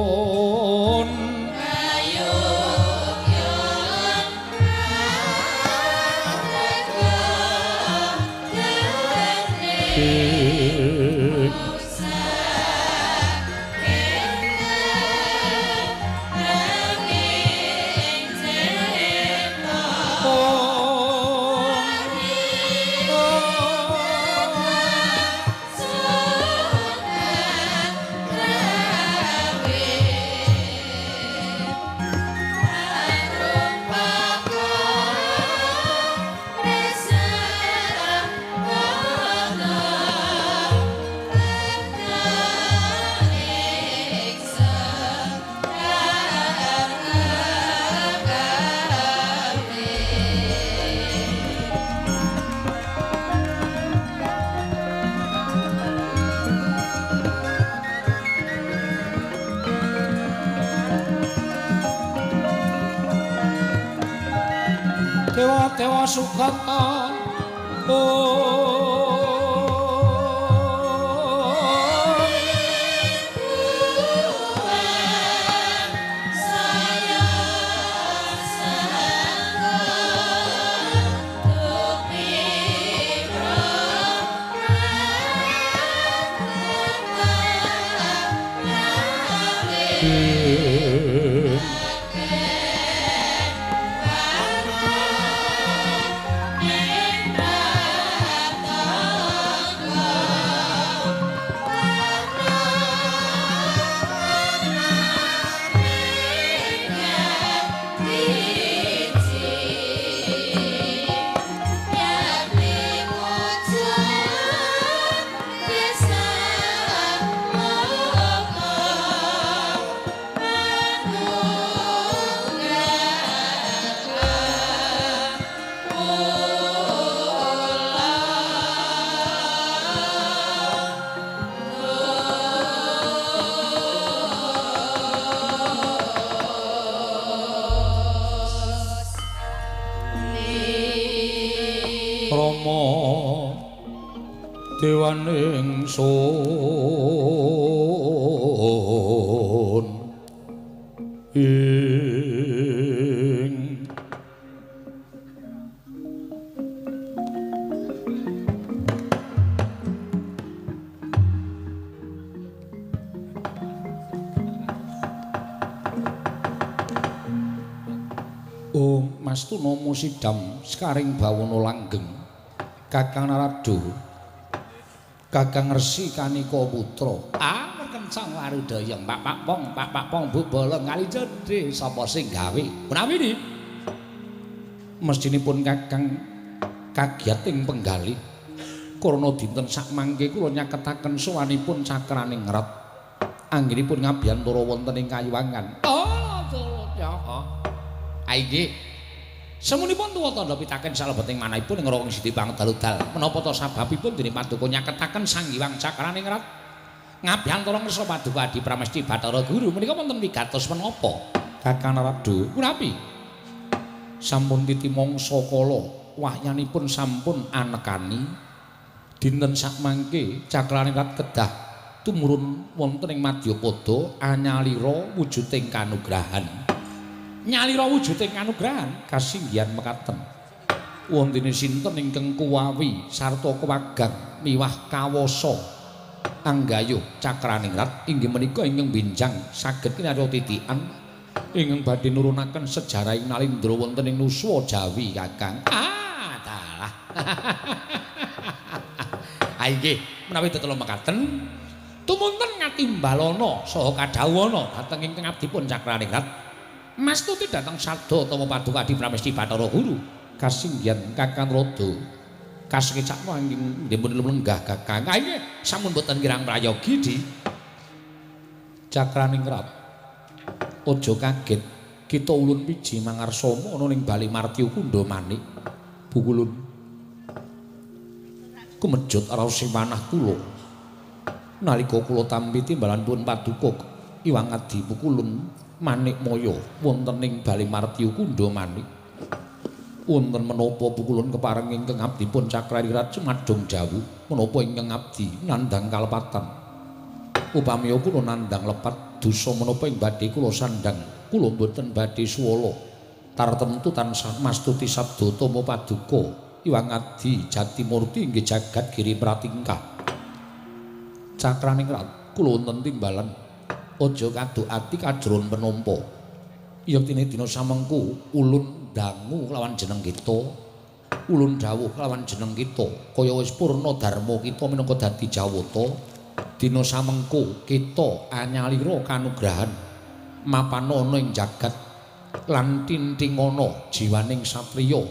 Dewa-dewa sugata Oh. Dewaning sun ing Om Mastuna musidam sekaring bawana langgeng Kakang Narada Kakang Resi Kanika Putra. Ah, merkencang warudaya Pak Pak Pong, Pak Pak Pong bubala ngali jedhe sapa sing gawe? Menawi ni mestinipun Kakang kagiat ing penggalih karana dinten sakmangke kula nyaketaken sowanipun Cakraning Rat anggenipun ngabiyantara wonten ing Kayuwangan. Oh, ya. Ha inggih. Semunipun tuwa tandha pitaken salebeting manahipun ing Rawang Sidi Pangdaludal. Menapa ta sababipun dene paduka nyaketaken Sang Hyang Cakraning Rat ngabiyantara ngresa paduka Adi Pramesti Bathara Guru menika wonten wigatos menapa? Kakang Narada, punapi? Sampun titi mangsa kala wahyanipun sampun anekani dinten sakmangke Cakraning Rat kedah tumurun wonten ing Madyapada anyalira wujuding kanugrahan. Nyalira wujuding kanugrahan kasinggihan mekaten. Wontene sinten ingkang kuwawi sarta kewagang miwah kawasa anggayuh Cakraning Rat inggih menika ingkang benjang saged kinarya titikan ingkang badhe nurunaken sejarahing Nalindra wonten ing Nuswa Jawi Kakang. Ah, dalah. Ha inggih, menawi tetela mekaten tumunten ngatimbalana saha kadhawuhana dhateng ingkang abdipun Cakraning Rat. Mastuti datang sabda utawa paduka Adi Pramesti Bathara Guru kasinggihan Kakang Rada kasekecakno angin dipun lenggah Kakang. Ha inggih, sampun boten kirang prayogi di Cakraning Rat. Aja kaget, kita ulun piji mangarsama ana ning Bali Martya Kundha Manik. Bukulun kumejut raos manah kula. Nalika kula tampi timbalanipun paduka Iwang Adi Pukulun Manik Maya wonten ing Bali Martya Kundha Manik. Wonten menapa Pukulun kepareng ingkang abdipun Cakraning Rat sumadong jawuh menapa ingkang abdi nandhang kalepatan. Upami kula nandhang lepat dosa menapa ing badhe kula sandhang kula mboten badhe suwala tartemtu tansah mastuti sabda tama paduka Iwang Adi Jatimurti inggih jagat giri pratingkah. Cakraning Rat kula wonten timbalan aja kaduk ati kajron penampa. Yektine dina samengku ulun dangu kelawan jeneng kita, ulun dawuh kelawan jeneng kita, kaya wis purna dharma kita minangka dadi jawata. Dina samengku kita anyalira kanugrahan mapan ana ing jagat lan tintingana jiwaning satriya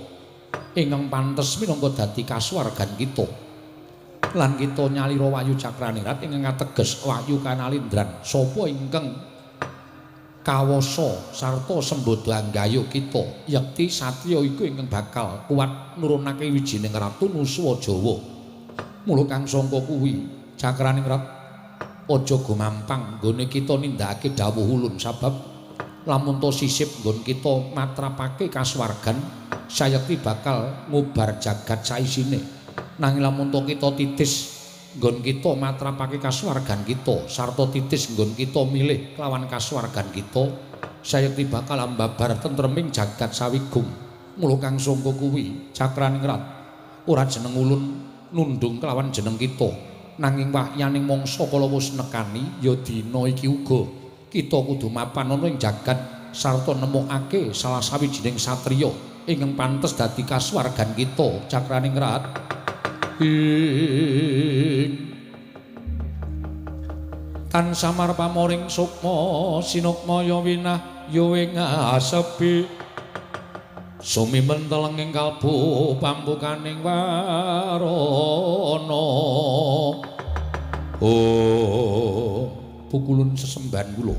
ingkang pantes minangka dadi kasuwargan kita. Lan kita nyalira wahyu Cakraning Rat ingkang ateges wahyu kanalindran sapa ingkang kawasa sarta sembada anggayuh kita yekti satriya iku ingkang bakal kuat nurunake wijining ratu Nuswa Jawa. Mula kang sangka kuwi Cakraning Rat aja gumampang nggone kita nindakake dawuh ulun sabab lamun to sisip nggon kita matrapake kasuwargan sayekti bakal ngubar jagat saisine. Nanging lamun to kita titis nggon kita matrapake kasuwargan kita sarta titis nggon kita milih kelawan kasuwargan kita sayekti bakal ambabar tentreming jagat sawigung. Mula kang sangka kuwi Cakraning Rat ora jeneng ulun nundung kelawan jeneng kita nanging wahyaning mangsa kala wis nekani ya dina iki uga kita kudu mapan ana ing jagat sarta nemokake salah sawijining satriya ingkang pantes dadi kasuwargan kita Cakraning Rat. Ing tan samar pamoring sukma sinukmaya winah ya ing asepi sumimen telenging kalbu pambukaning warana. Oh, pukulun sesembahan kula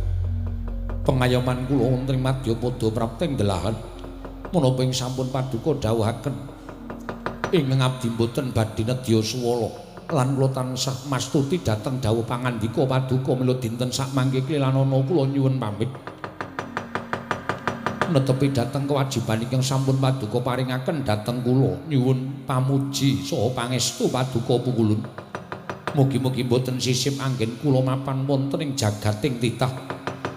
pengayoman kula wonten ing Madyapada prapting delahan menapa ing sampun paduka dawuhaken ingkang abdi mboten badhe nedya suwala lan kula tansah mastuti dhateng dawuh pangandika paduka mila dinten sakmangke klilanana kula nyuwun pamit netepi dhateng kewajiban ingkang sampun paduka paringaken dhateng kula nyuwun pamuji saha pangestu paduka pukulun. Mugi-mugi mboten sisip anggen kula mapan wonten ing jagating titah.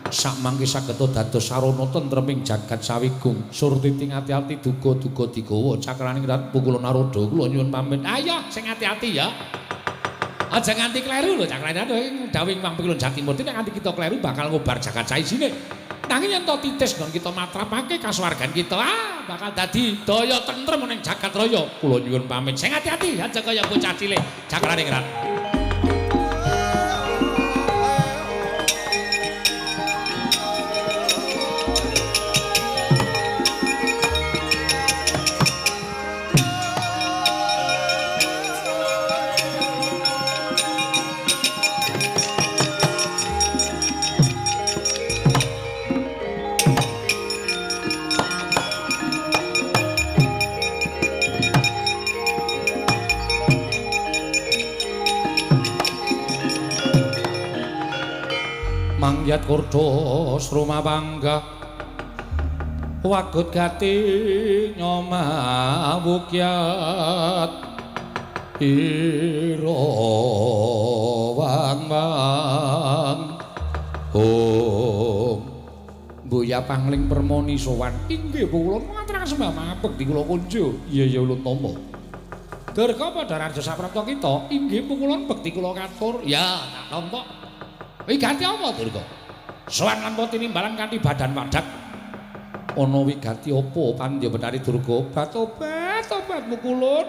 Sakmangke saged dados sarana tentreming jagat sawigung. Surtiti ati-ati duga-duga digawa cakraning rat pukul Narada. Kula nyuwun pamit. Ayo sing ati-ati ya. Aja nganti kleru lho cakraning rat ing dawuhing Wang Pikulun Jatimurti nek nganti kita kleru bakal ngobar jagat saisine. Nanging yen to titis nggon kita matrapake kasuwargan kita, bakal dadi daya tentrem ning jagat raya. Kula nyuwun pamit. Sing ati-ati aja kaya bocah cilik cakraning rat. Mangyat kurdo sruma bangga wagut gati nyoma wukyat ira wang wang om Buya pangling permoni sowan inggih kula ngaturaken sembah mapek di kula kunjo. Iya ya ulun tampa. Durga padha raja saprapta kita inggih pukulun bekti kula katur. Ya tak tampa. Wigati apa Durga? Sowan lan tinimbalan kanthi badan wadak. Ana wigati apa pandya Betari Durga? Obat obat mukulun.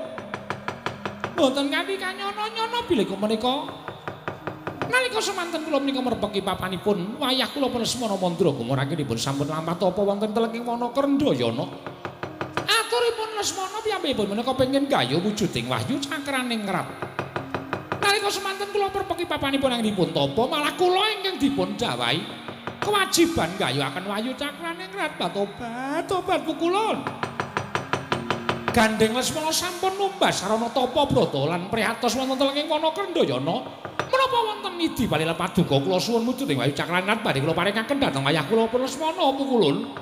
Mboten kanthi kanyono-nyono bilih menika. Nalika semanten kula menika merpeki papanipun wayah kula Lesmana Mandra gumurakenipun sampun lampah tapa wonten telenging wana Krendhayana. Aturipun Lesmana piyambakipun menika pengin gayuh wujuding wahyu cakraning rat. Nalika semanten kula perpeki papanipun anggenipun tapa malah kula ingkang dipun dawahi kewajiban gayuhaken wahyu cakraning rat. Tobat tobat pukulun. Gandeng Lesmana sampun numbas sarana tapa brata lan prihatos wonten telenging wana Krendhayana. Menapa wonten nidi balila paduka kula suwun wujuding wahyu cakraning rat badhe kula paringaken dhateng wayah kula pun Lesmana pukulun.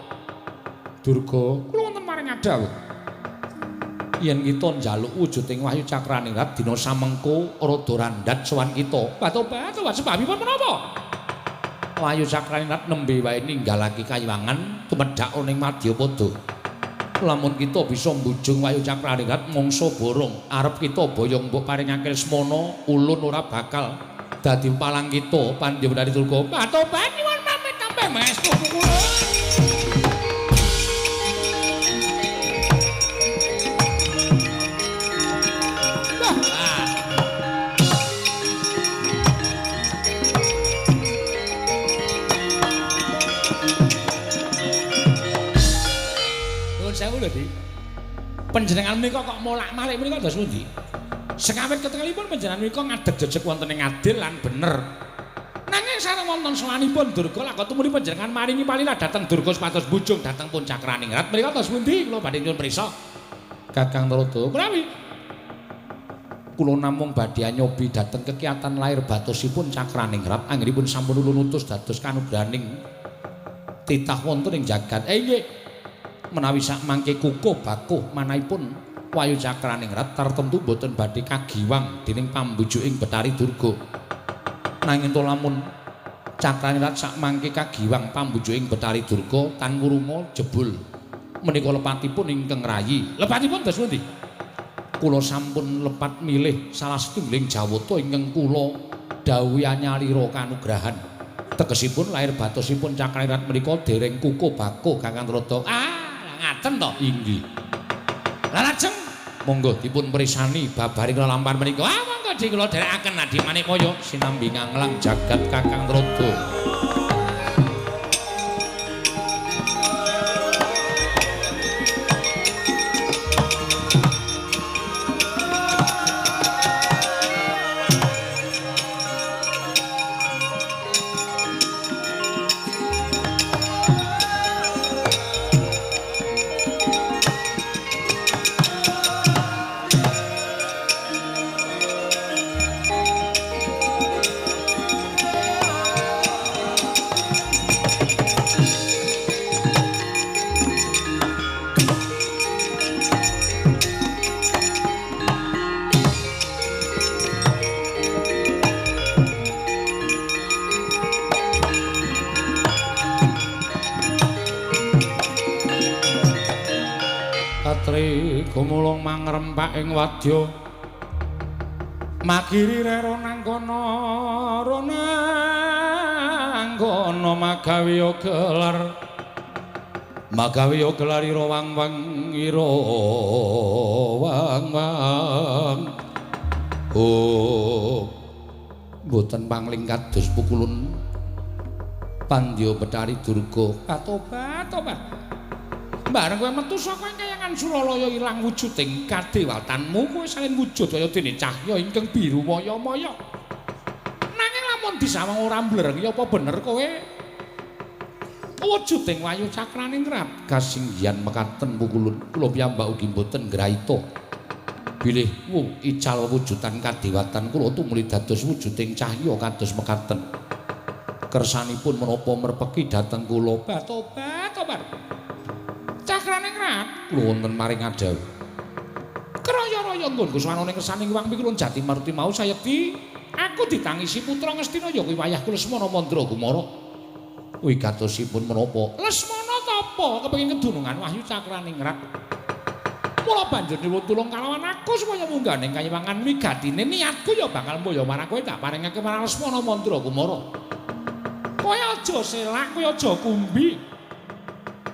Durga, kula wonten maring adhawuh. Yen kita njaluk wujuding wahyu cakraning rat dina samengko rada randhat sowan kita. Tobat tobat sebabipun menapa? Wahyu cakraning rat nembe wae ninggalake kayiwangan tumedhak ning Madyapada. Lamun kita bisa mbujung wahyu cakraning rat mangsa borong arep kita boyong mbok paringake Lesmana ulun ora bakal dadi palang kita pandya Betari Durga. Tobat nyuwun pamit tambah maestu kula. Sewu lho, Dik. Panjenengan menika kok molak-malik menika dos pundi? Sekawit ketengalipun panjenengan menika ngadeg jejeg wonten ing adil lan bener. Nanging sareng wonten sowanipun Durga lakon tumuli panjenengan maringi palilah dhateng Durga supados bujung dhateng pun cakraning rat menika dos pundi? Kula badhe nyuwun prisa. Kakang Narada, menawi kula namung badhe nyobi dhateng kekiatan lair batosipun cakraning rat anggenipun sampun ulun utus dados kanugrahaning titah wonten ing jagat. Inggih. Menawi sak mangke kukuh bakuh manahipun wahyu cakraning rat tartemtu boten badhe kagiwang dening pambujuking Betari Durga. Nanging to lamun cakraning rat sak mangke kagiwang pambujuking Betari Durga tan ngurunga jebul menika lepatipun ingkang rayi. Lepatipun dos pundi? Kula sampun lepat milih salah setunggaling jawata ingkang kula dawuhi anyalira kanugrahan. Tegesipun lair batosipun cakraning rat menika dereng kukuh bakuh Kakang Narada. Ngaten to? Inggih. Lah lajeng monggo dipun prisani babaring lelampahan menika. Ah monggo di kula dherekaken Adi Manikmaya sinambi nganglang jagat Kakang Narada. Gumulung mangrempak ing wadya magiri rero nangkono ronangkono magawe gelar magawe gelar ira wang-wang ira wang-wang. Oh, mboten pangling kados pukulun Pandya Betari Durga. Tobat, tobat. Bareng kowe metu saka kayangan Suralaya ilang wujuding kadewatanmu, kowe salin wujud kaya dene cahya ingkang biru maya-maya. Nanging lamun disawang ora mblereng ya apa bener kowe wujuding wayu cakraning rat kasinggihan mekaten pukulun kula piyambak ugi mboten ngraita bilih ical wujudan kadewatan kula tumuli dados wujuding cahya kados mekaten. Kersanipun menapa merpeki dhateng kula. Tobat, tobat. Cakraning rat kula wonten maring adawu. Kraya-raya nggon kuswanane kersane Hyang Pikulun Jati Maruti mau sayekti aku ditangisi putra Ngastina ya kuwi wayahku Lesmana Mandra Gumara. Wigatosipun menapa? Lesmana tapa kepengin kedunungan wahyu cakraning rat. Mula banjur nyuwun tulung kalawan aku supaya mungganing kayiwangan wigatine niatku ya bakal mboyo marang kowe tak paringake marang Lesmana Mandra Gumara. Kowe aja selak, kowe aja kumbi.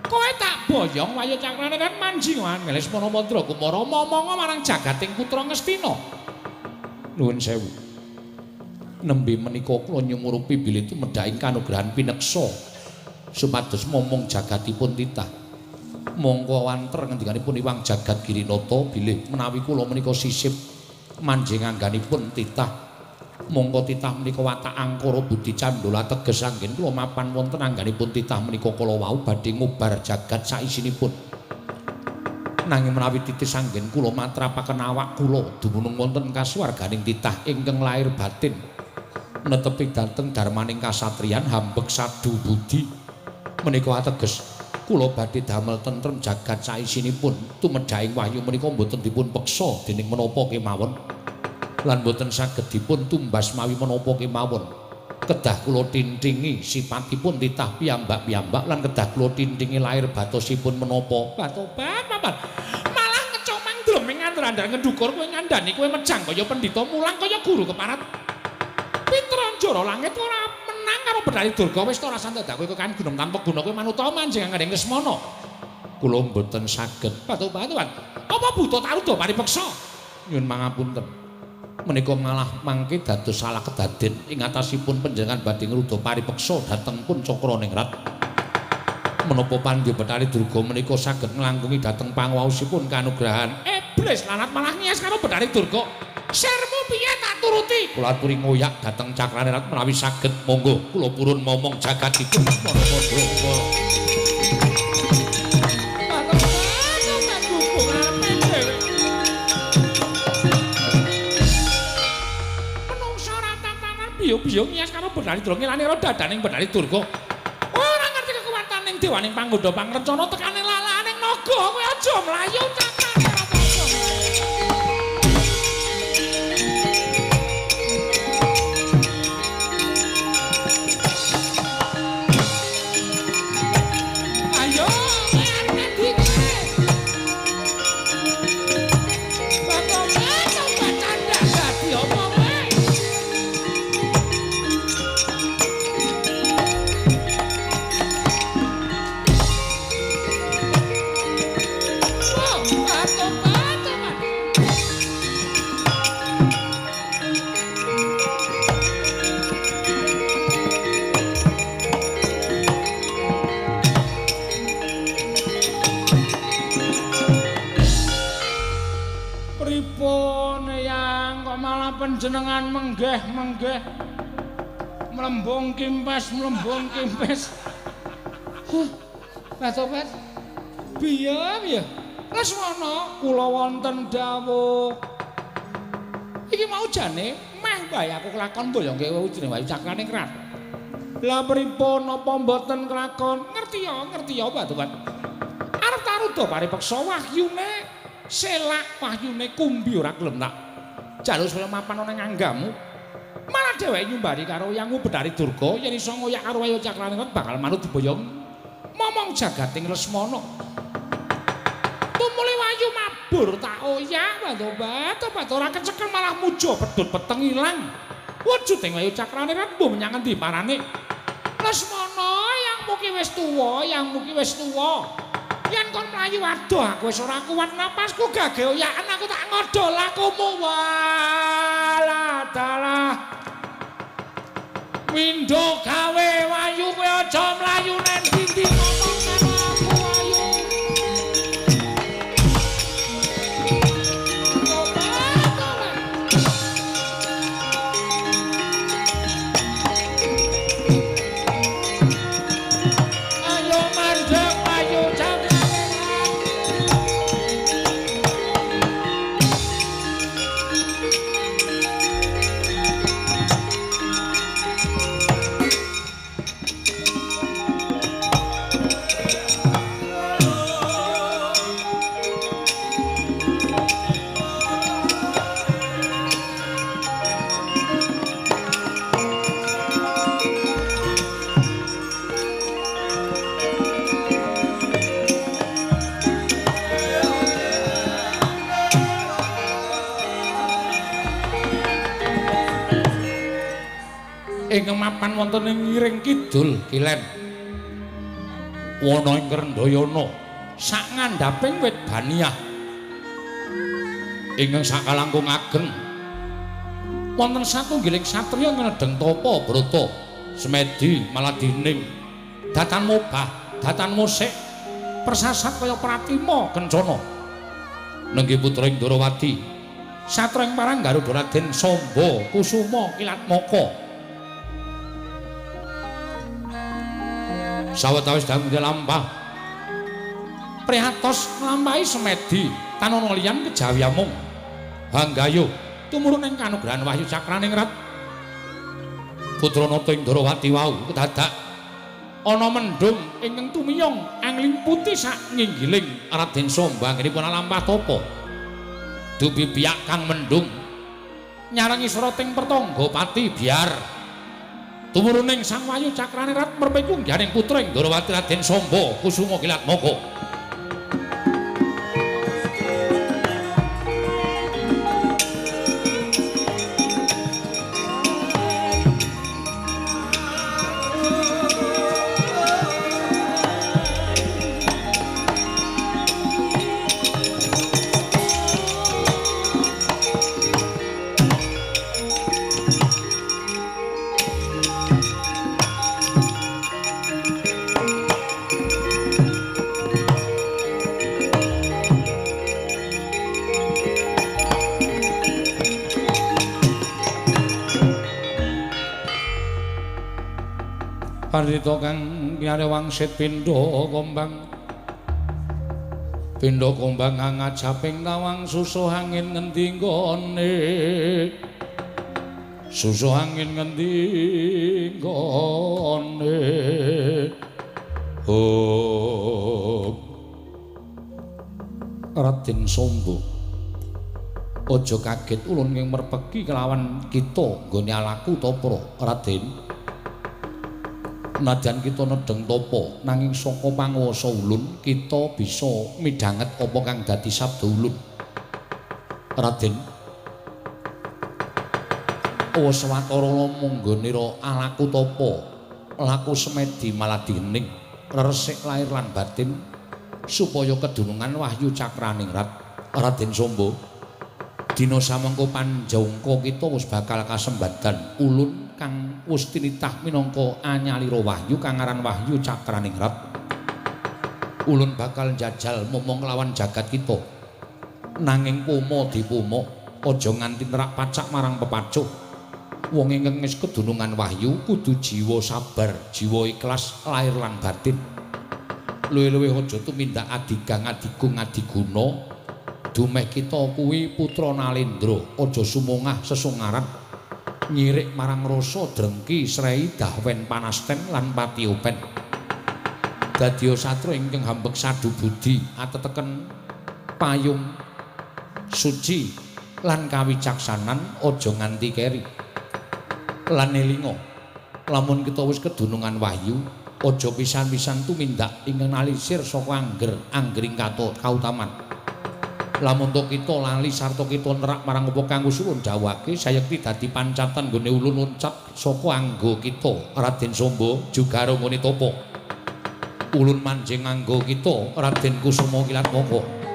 Kowe tak boyong wayu cakrane kan manjingan Lesmana Mandra Gumara momonga marang jagating putra Ngastina. Nuwun sewu. Nembe menika kula nyumurupi bilih tumedhaking kanugrahan pineksa supados momong jagatipun titah. Mongko wanter ngendikanipun Iwang Jagat Girinata bilih menawi kula menika sisip manjing angganipun titah. Mongko titah menika watak angkara budi candala teges anggen kula mapan wonten angganipun titah menika kala wau badhe ngubar jagat saisinipun. Nanging menawi titis anggen kula matrapaken awak kula dumunung wonten kasuwarganing titah ingkang lair batin netepi dhateng darmaning kasatriyan hambek sadu budi menika ateges kula badhe damel tentrem jagat saisinipun tumedhaing wahyu menika mboten dipun peksa dening menapa kemawon lan boten saged dipun tumbas mawi menapa kemawon. Kedah kula tintingi sipatipun titah piyambak-piyambak lan kedah kula tintingi lair batosipun menapa. Tobat, papan. Malah ngecomang dleming andar-andar ngendukur kowe ngandani kowe mejang kaya pendhita mulang kaya guru keparat. Pitra njara langit ora menang karo Betari Durga wis ora santet kowe kan gunung tanpa guna kowe manuta manjing anggaring Lesmana. Kula mboten saged. Tobat, tobat. Apa buta taruda paripeksa? Nyuwun pangapunten. Menika malah mangke dados salah kedaden ing atasipun panjenengan badhe ngruda paripeksa dhateng pun Cakraningrat. Menapa Pandya Betari Durga menika saged nglangkungi dhateng panguwaosipun kanugrahan iblis lanat malah ngias karo Betari Durga. Sirmu piye tak turuti? Kula aturi ngoyak dhateng Cakraningrat menawi saged monggo kula purun momong jagatipun Lesmana Mandra. Biyo-biyo ngias karo Betari Durga ngelani karo dadaning Betari Durga. Ora ngerti kekuwataning dewaning panggoda pangrencana tekane lalaning naga kowe aja mlayu cakrane ora aja. Ayo kowe arep ngendi kowe? Bapak canda dadi apa? Panjenengan menggeh-menggeh mlembung kimpes mlembung kimpes. Tobat. Piye piye? Lesmana kula wonten dawuh. Iki mau jane meh wae aku kelakon mboyongke jeneng wayu cakraning rat. Lah pripun napa mboten kelakon? Ngerti ya Tobat. Arep taruda paripeksa wahyune selak wahyune kumbi ora gelem tak jaluk supaya mapan ana ing anggamu. Malah dheweke nyumbari karo yangku Betari Durga yen iso ngoyak karo wayu cakraning bakal manut diboyong momong jagating Lesmana. Tumuli Wahyu mabur tak oyak obat ora kecekel malah mujo pedhot peteng ilang. Wujuding Wahyu Cakraningrat mbuh menyang endi parane? Lesmana, yang muki wis tuwa, yang muki wis tuwa. Yen kon mlayu adoh aku wis ora kuat napasku gage oyakan aku tak ngodho lakumu. Walah dalah. Windo gawe Wahyu kowe aja mlayu nang ndi-ndi ngomong karo aku Wahyu. Ayo mandek Wahyu Cakraningrat. Ing mapan wonten ing ngiring kidul kilen wana ing Rendayana sak ngandhaping wit baniah ingkang sakalangkung ageng wonten satunggiling satriya ngenedheng tapa brata semedi maladining datan mobah datan musik persasat kaya pratima kencana nenggih putra ing Ndorowati satra ing parang Garuda Raden Samba Kusuma Kilatmaka. Sawetawis dangu lampah prihatos nglampahi semedi tanana liyan kejawi amung hanggayo tumurun ing kanugrahan Wahyu Cakraningrat putra nata ing Ndorowati wau kedadak ana mendhung ingkang tumiyong angling putih sak nginggiling Raden Samba anggenipun lampah tapa dubi biyak kang mendhung nyarengi srating pertangga pati biar tumuruning Sang Wahyu Cakraningrat merpeku ngganing putra ing Ndorowati Raden Samba Kusuma Kilatmaka. Pandhita kang piyare wangsit pindha kombang pindha kombang ngajaping tawang susuh angin ngendi nggone susuh angin ngendi nggone. Oh Raden Samba aja kaget ulun ing merpeki kelawan kita nggone alaku tapa Raden. Nadyan kita nedheng tapa nanging saka panguwasa ulun kita bisa midhanget apa kang dadi sabda ulun Raden. Wis watara manggonira alaku tapa laku semedi maladining resik lahir lan batin supaya kedunungan Wahyu Cakraningrat. Raden Samba dina samengko panjangka kita wis bakal kasembadan ulun kang wis tinitah minangka anyalira wahyu kang aran Wahyu Cakraningrat. Ulun bakal njajal momong lawan jagat kita nanging pomo dipomo aja nganti nerak pacak marang pepacuh. Wong ingkang wis kedunungan wahyu kudu jiwa sabar, jiwa ikhlas lahir lan batin. Luwih-luwih aja tumindak adigang adigung adiguna. Dumeh kita kuwi putra Nalendra, aja sumongah sesungaran nyirik marang rasa drengki srei dahwen panasten lan patiopen. Dadiya satra ingkang hambek sadu budi ateteken payung suci lan kawicaksanan aja nganti keri. Lan elinga lamun kita wis kedunungan wahyu aja pisan-pisan tumindak ingkang nalisir saka angger anggering kautaman. Lamun to kita lali sarta kita nerak marang apa kang wis ulun dawuhake sayekti dadi pancatan nggone ulun loncat saka anggo kita Raden Samba jugaro nggone tapa. Ulun manjing anggo kita Raden Kusuma Kilatmaka.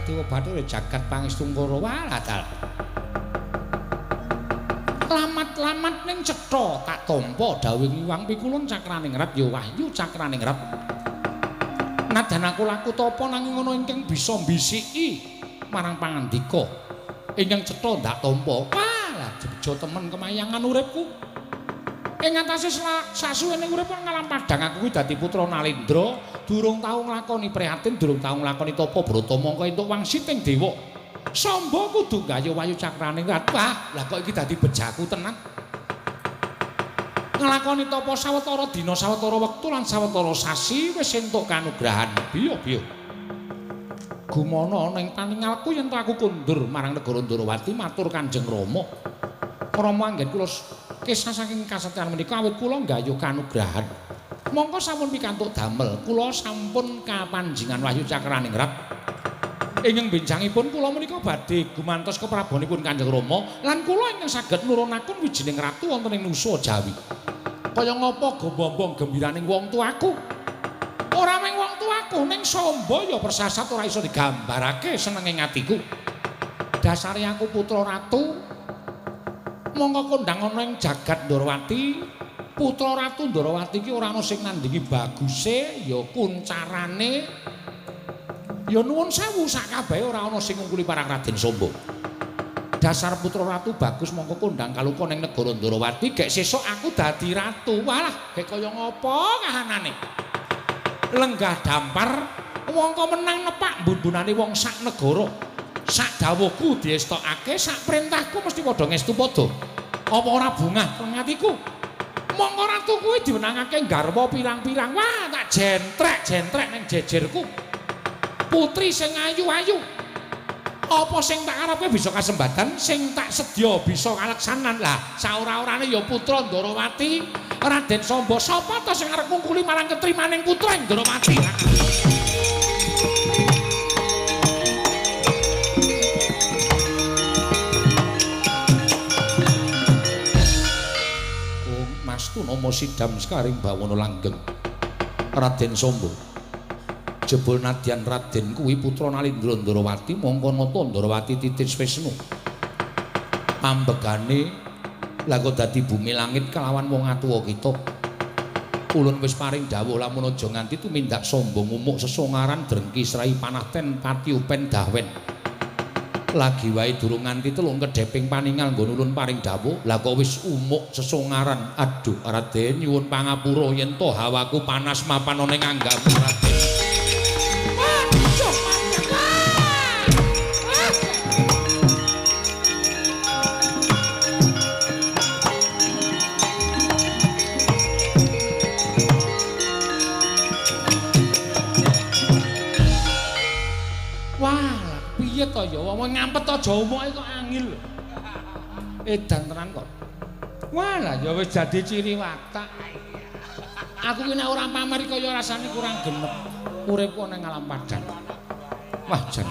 Dewa Bathara jagat pangestungkara walah. Lamat-lamat ning cetha tak tampa dawuh Hyang Pikulun Cakraningrat ya wahyu Cakraningrat. Nadan aku laku tapa nanging ana ingkang bisa mbisiki marang pangandika. Ingkang cetha ndak tampa. Walah jejo temen kemayangan uripku. Ing atase sasuwene urip ngalam padhang aku kuwi dadi putra Nalendra, durung tau nglakoni prihatin, durung tau nglakoni tapa brata mongko entuk wangsiting dewa. Samba kudu gayuh wayu Cakraningrat. Wah, lah kok iki dadi bejaku tenan. Nglakoni tapa sawetara dina, sawetara wektu lan sawetara sasi wis entuk kanugrahan. Biyo-biyo. Gumana ana ing paningalku yen aku kundur marang negara Ndorowati matur Kanjeng Rama. Rama anggen kula kisah saking kasetyan menika awit kula nggayuh kanugrahan. Mongko sampun pikantuk damel, kula sampun kapanjingan wahyu Cakraningrat. Ingkang benjangipun kula menika badhe gumantos keprabonipun Kanjeng Rama lan kula ingkang saged nurunaken wijining ratu wonten ing Nusa Jawi. Kaya ngapa gombombong gembiraning wong tuaku? Ora mung wong tuaku ning Samba ya persasat ora iso digambarake senenge atiku. Dasare aku putra ratu, mongko kondang ana ing jagat Ndorowati, putra ratu Ndorowati iki ora ana sing nandingi baguse ya kuncarane. Ya nuwun sewu sak kabehe ora ana sing ngungkuli parang Raden Samba. Dasar putra ratu bagus mongko kondang kaluka ning negara Ndorowati, gek sesuk aku dadi ratu. Walah, gek kaya ngapa kahanane? Lenggah dampar mongko menang nepak mbun-mbunane wong sak negara. Sak dawuhku diestokake, sak perintahku mesti padha ngestu padha. Apa ora bungah teng atiku? Mongko ratu kuwi diwenangake garwa pirang-pirang. Wah, tak jentrek-jentrek ning jejerku. Putri sing ayu-ayu. Apa sing tak karepke bisa kasembadan, sing tak sedya bisa kaleksanan. Lah, saora-orane ya putra Ndorowati, Raden Samba. Sapa ta sing arep ngungkuli marang ketrimaning putra Ndorowati? Mastu nama sidam sekaring bawana langgeng Raden Samba. Jebul nadyan Raden kuwi putra Nalindra Ndorowati mongko nata Ndorowati titis Wisnu. Pambegane lah kok dadi bumi langit kelawan wong atuwa kita. Ulun wis paring dawuh lamun aja nganti tumindak sombong umuk sesongaran drengki srai panahten pati upen dahwen. Lagi wae durung nganti telung kedheping paningal nggon ulun paring dawuh, lah kok wis umuk sesongaran. Aduh Raden nyuwun pangapura yen to hawaku panas mapan ana ing anggamu Raden. To ya wong ngampet aja umuke kok angil. Edan tenan kok. Wah lah ya wis dadi ciri watak. Aku ki nek ora pamer kaya rasane kurang genep. Uripku nang alam padang. Wah jan.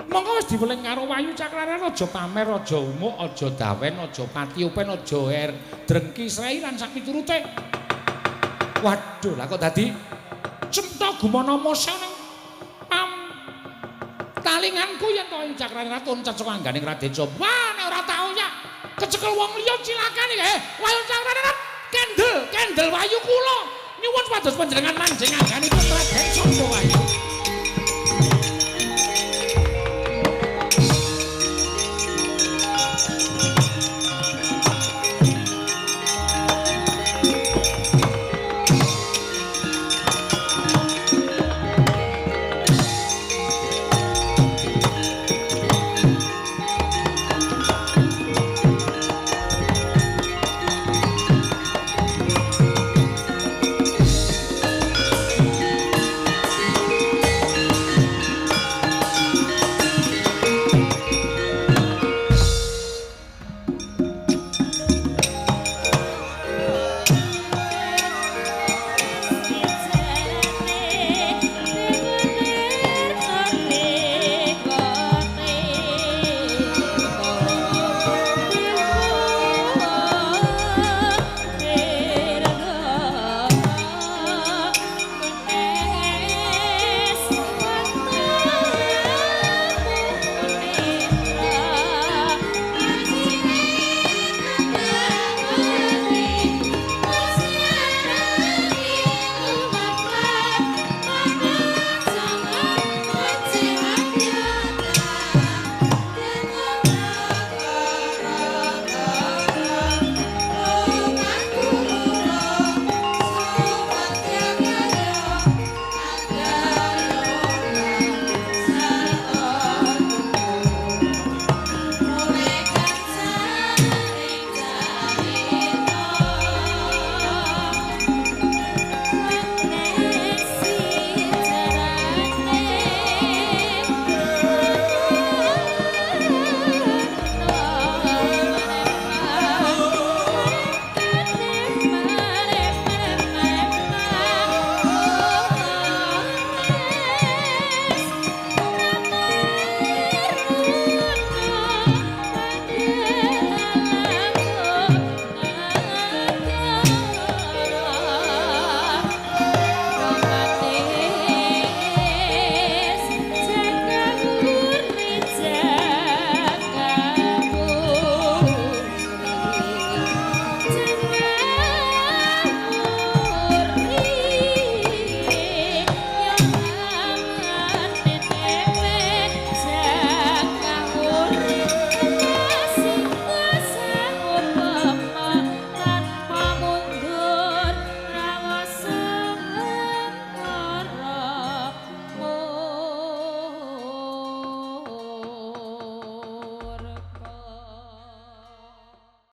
Monggo wis diweling karo Wahyu Cakrarana aja pamer, aja umuk, aja dawen, aja pati upen, aja er drengki srai lan sak piturute. Waduh lah kok dadi cemtha gumana masa ning talinganku yen to Cakraningrat loncat saka angganing Raden Samba. Wah nek ora tau ya kecekel wong liya cilakane. Wahyu Cakraningrat kendel, kendel wahyu kula. Nyuwun pados panjenengan manjing angganipun Raden Samba wahyu.